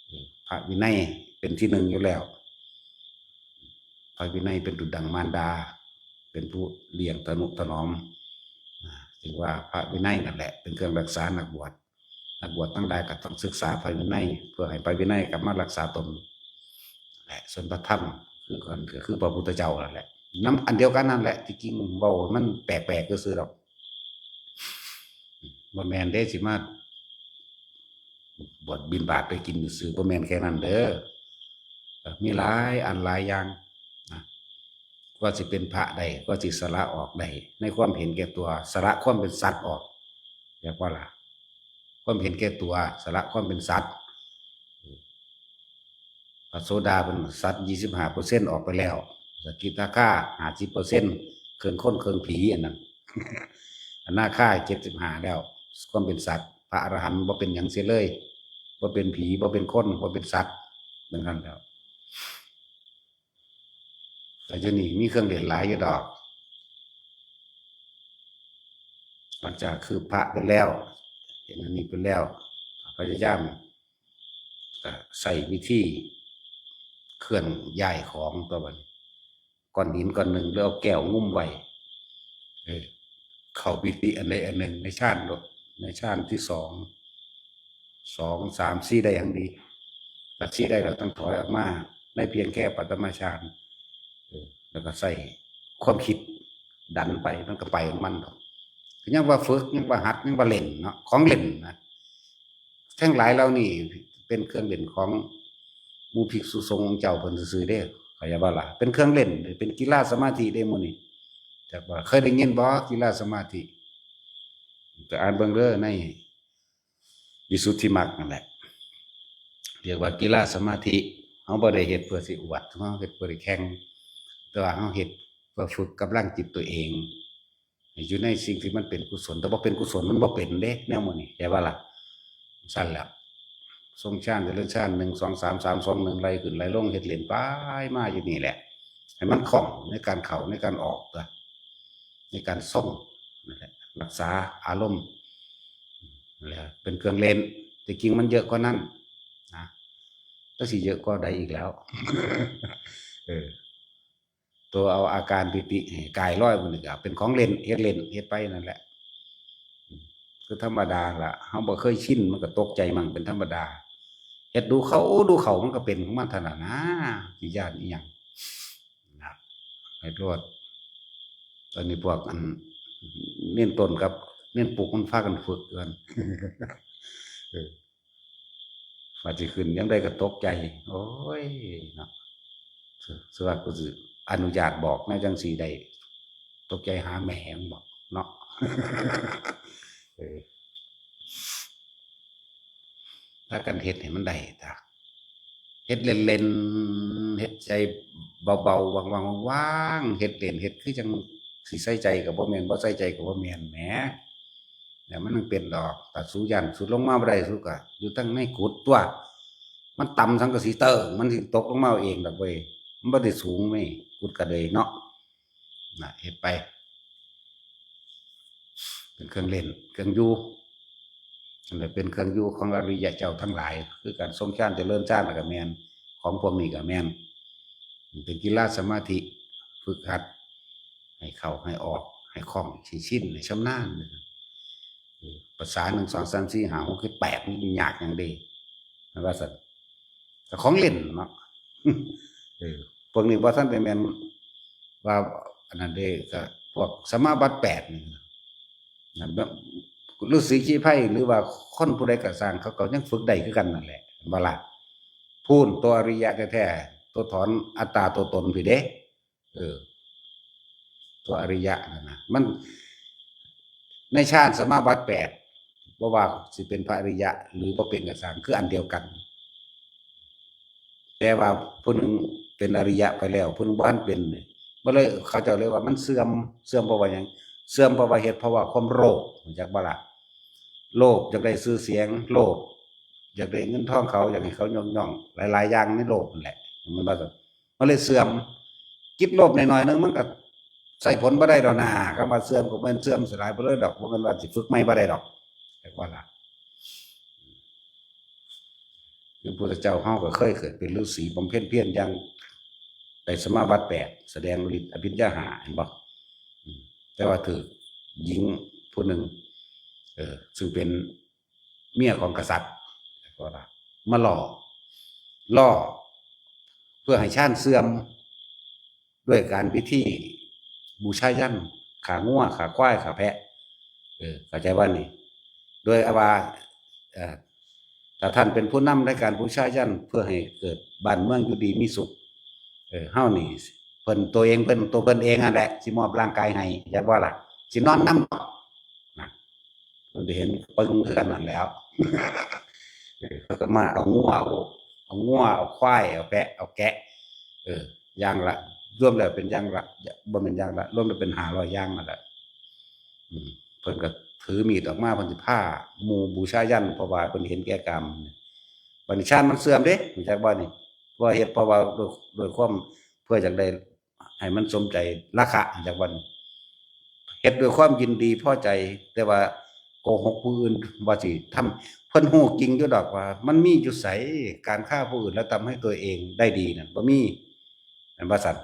เออ พระวินัยเป็นที่หนึ่งอยู่แล้ว พระวินัยเป็นดุจดังมารดา เป็นผู้เลี้ยงทะนุถนอม อ่า จึงว่าพระวินัยนั่นแหละเป็นเครื่องรักษานักบวช นักบวชทั้งหลายก็ต้องศึกษาพระวินัย เพื่อให้พระวินัยกลับมารักษาตน และส่วนพระธรรมคือกัน ก็คือพระพุทธเจ้านั่นแหละ นำอันเดียวกันนั่นแหละ ที่จริงเว้ามันแปลกๆซื่อๆดอก บ่แม่นเด้สิมาบวชบิณฑบาตไปกินซื่อ บ่แม่นแค่นั้นเด้อ เอ่อ มีหลายอันหลายอย่างนะ กว่าสิเป็นพระได้ กว่าสิสละออกได้ ในความเห็นแก่ตัว สละความเป็นสัตว์ออก เรียกว่าล่ะ ความเห็นแก่ตัว สละความเป็นสัตว์ พระโสดาเป็นสัตว์ยี่สิบห้าเปอร์เซ็นต์ออกไปแล้ว สกิทาคาห้าสิบเปอร์เซ็นต์ เครื่องคนเครื่องผีอันนั้น อนาคาเจ็ดสิบห้าแล้ว ความเป็นสัตว์ พระอรหันต์บ่เป็นหยังเสียเลย บ่เป็นผี บ่เป็นคน บ่เป็นสัตว์ เหมือนกันแล้ว แต่เดี๋ยวนี้มีเครื่องเล่นหลายอยู่ดอก ปัญจาคือพระไปแล้ว เห็นอันนี้ไปแล้ว พยายามก็ใช้วิธีเคลื่อนย้ายของตัวบัดนี้ ก้อนหินก้อนหนึ่ง แล้วเอาแก้วงุ้มไว้ เออ เข้าปิติอันใดอันหนึ่งในฌานโลด ในฌานที่สอง สอง สาม สี่ ได้อย่างดี ถ้าสี่ ได้แล้วต้องถอยออกมา ในเพียงแค่ปฐมฌาน เออ แล้วก็ใช้ความคิดดันไป มันก็ไปของมันดอก ยังว่าฝึก ยังว่าหัด ยังว่าเล่นเนาะ ของเล่นนะ ทั้งหลายเหล่านี้เป็นเครื่องเล่นของหมู่ภิกษุสงฆ์องค์เจ้าเพิ่นซื่อๆเด้ เข้าใจบ่ล่ะ เป็นเครื่องเล่น เป็นกีฬาสมาธิเด้หมู่นี้ จักว่าเคยได้ยินบ่ กีฬาสมาธิ ก็อ่านเบิ่งเด้อ ในวิสุทธิมรรคนั่นแหละ เรียกว่ากีฬาสมาธิ เฮาบ่ได้เฮ็ดเพื่อสิอวด เฮาเฮ็ดเพื่อสิแข่ง แต่ว่าเฮาเฮ็ดเพื่อฝึกกำลังจิตตัวเอง ให้อยู่ในสิ่งที่มันเป็นกุศล แต่บ่เป็นกุศลมันบ่เป็นเด้ แนวหมู่นี้ เข้าใจบ่ล่ะ ซั่นแหละ ทรงฌาน เจริญฌาน หนึ่ง สอง สาม สาม สอง หนึ่ง ไล่ขึ้นไล่ลง เฮ็ดเล่นไปมาอยู่นี่แหละ ให้มันคล่องในการเข้าในการออกตัว ในการทรง นั่นแหละ รักษาอารมณ์ นั่นแหละ เป็นเครื่องเล่น แต่จริงมันเยอะกว่านั้นนะ ก็สิเยอะกว่าใดอีกแล้ว เออ ตัวเอาอาการปิติให้กายลอยมันนี่ก็เป็นของเล่น เฮ็ดเล่น เฮ็ดไปนั่นแหละ คือธรรมดาล่ะ เฮาบ่เคยชิน มันก็ตกใจมั่ง เป็นธรรมดา เฮ็ดดูเข้า ดูเข้า มันก็เป็นของมันเท่านั้นนะ สิย้านอิหยังนะ เฮ็ดโลด ตอนนี้พวกอัน เน้นต้นกับเน้นปลูกมันพากันฝึกกัน เออ ว่าสิขึ้นยามใดก็ตกใจ โอ้ย เนาะ ส- สวัสดิ์ก็สิอนุญาตบอกแนวจังซี่ได้ ตกใจหาแม่งบอกเนาะ เออ พากันเฮ็ดให้มันได้จ้ะ เฮ็ดเล่นๆ เฮ็ดใจเบาๆ ว่างๆ ว่างๆ เฮ็ดเล่น เฮ็ดคือจั่งสิใส่ใจก็บ่แม่น บ่ใส่ใจก็บ่แม่นแหม แล้วมันจั่งเป็นดอก ถ้าสูย้านสูลงมาบ่ได้ สูก็อยู่ทางในกุฏิตั่ว มันต่ำสังกะสีเติ่ง มันสิตกลงมาเอาเองดอกเว้ย มันบ่ได้สูงเว้ย กุฏิก็เลยเนาะ น่ะ เฮ็ดไป เป็นเครื่องเล่น เครื่องอยู่ นั่นแหละเป็นเครื่องอยู่ของอริยะเจ้าทั้งหลาย คือการทรงฌานเจริญฌานแล้วก็แม่น ของพวกนี้ก็แม่น เป็นกีฬาสมาธิ ฝึกหัด ให้เข้าให้ออก ให้คล่อง ให้ชิน ให้ชำนาญ เออ ภาษา หนึ่ง สอง สาม สี่ ห้า หก เจ็ด แปด นี่ยากหยังเด้ มันว่าซั่น ก็ของเล่นเนาะ เออ พวกนี้บ่ทันได้แม่นว่าอันนั้นเด้ ก็พวกสมาบัติแปดนี่นะ แบบฤๅษีชีไพร หรือว่าคนผู้ใดก็ซ่าง เขาก็ยังฝึกได้คือกันนั่นแหละ เห็นบ่ล่ะ พู้นตัวอริยะแท้ๆ ตัวถอนอัตตาตัวตนพี้เด้ เออ ตัวอริยะนั่นนะ มัน ในฌานสมาบัติแปด บ่ว่าสิเป็นพระอริยะหรือบ่เป็นก็ซ่าง คืออันเดียวกัน แต่ว่าผู้หนึ่งเป็นอริยะไปแล้ว ผู้หนึ่งบ่ทันเป็นนี่ บ่เลย เขาเจ้าเลยว่ามันเสื่อม เสื่อมเพราะว่าหยัง เสื่อมเพราะว่าเหตุ เพราะว่าความโลภ รู้จักบ่ล่ะ โลภอยากได้ชื่อเสียง โลภอยากได้เงินทองเขา อยากให้เขายกย่อง หลายๆ อย่างในโลกนั่นแหละ มันว่าซั่น มันเลยเสื่อม จิตโลภน้อยๆ นึงมันก็ใส่ผลบ่ได้ดอกนะ คำว่าเสื่อมก็แม่นเสื่อมสลายไปเลยดอก บ่แม่นว่าสิฝึกใหม่บ่ได้ดอก แต่ว่าล่ะ คือพระพุทธเจ้าเฮาก็เคยเกิดเป็นฤๅษีบำเพ็ญเพียรอย่างได้สมาบัติแปด แสดงฤทธิ์อภิญญาห้า เห็นบ่ อืม แต่ว่าถืกหญิงผู้หนึ่ง เออ ซึ่งเป็นเมียของกษัตริย์ ก็ว่ามาล่อ ล่อ เพื่อให้ฌานเสื่อม ด้วยการพิธีบูชายัญ ฆ่างัว ฆ่าควาย ฆ่าแพะ เออ เข้าใจบ่นี่ โดยว่า เอ่อ ถ้าท่านเป็นผู้นำในการบูชายัญเพื่อให้เกิดบ้านเมืองอยู่ดีมีสุข เออ เฮานี่ เพิ่น ตัวเอง เพิ่น ตัวเพิ่นเองนั่นแหละ สิมอบร่างกายให้ จักบ่ล่ะ สินอนนำ นะ เพิ่นได้เห็นปึ้งคือกันนั่นแหล้ว เออ เขาก็มาเอางัว เอา เอางัว เอาควาย เอาแพะ เอาแกะ เออ อย่างละ รวมแล้วเป็นอย่างละ บ่แม่นอย่างละ รวมแล้วเป็นห้าร้อยอย่างนั่นแหละ อืม เพิ่นก็ถือมีดออกมา เพิ่นสิพาหมู่บูชายัญ เพราะว่าเพิ่นเห็นแก่กาม บัดนี้ฌานมันเสื่อมเด้ รู้จักบ่นี่ เพราะว่าเฮ็ด เพราะว่าด้วย ด้วยความ เพื่ออยากได้ ให้มันสมใจราคะ รู้จักบ่นี่ เฮ็ดด้วยความยินดีพอใจ แต่ว่าโกหกผู้อื่นว่าสิทำ เพิ่นฮู้จริงอยู่ดอกว่า มันมีอยู่ไส การฆ่าผู้อื่นแล้วทำให้ตัวเองได้ดีนั่นบ่มี แม่นบ่ซั่น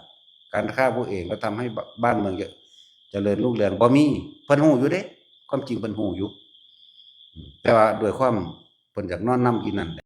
การฆ่าผู้อื่นแล้วทำให้บ้านเมืองเจริญรุ่งเรืองบ่มี เพิ่นฮู้อยู่เด้ ความจริงเพิ่นฮู้อยู่ แต่ว่าด้วยความเพิ่นอยากนอนนำอีนั่นแหละ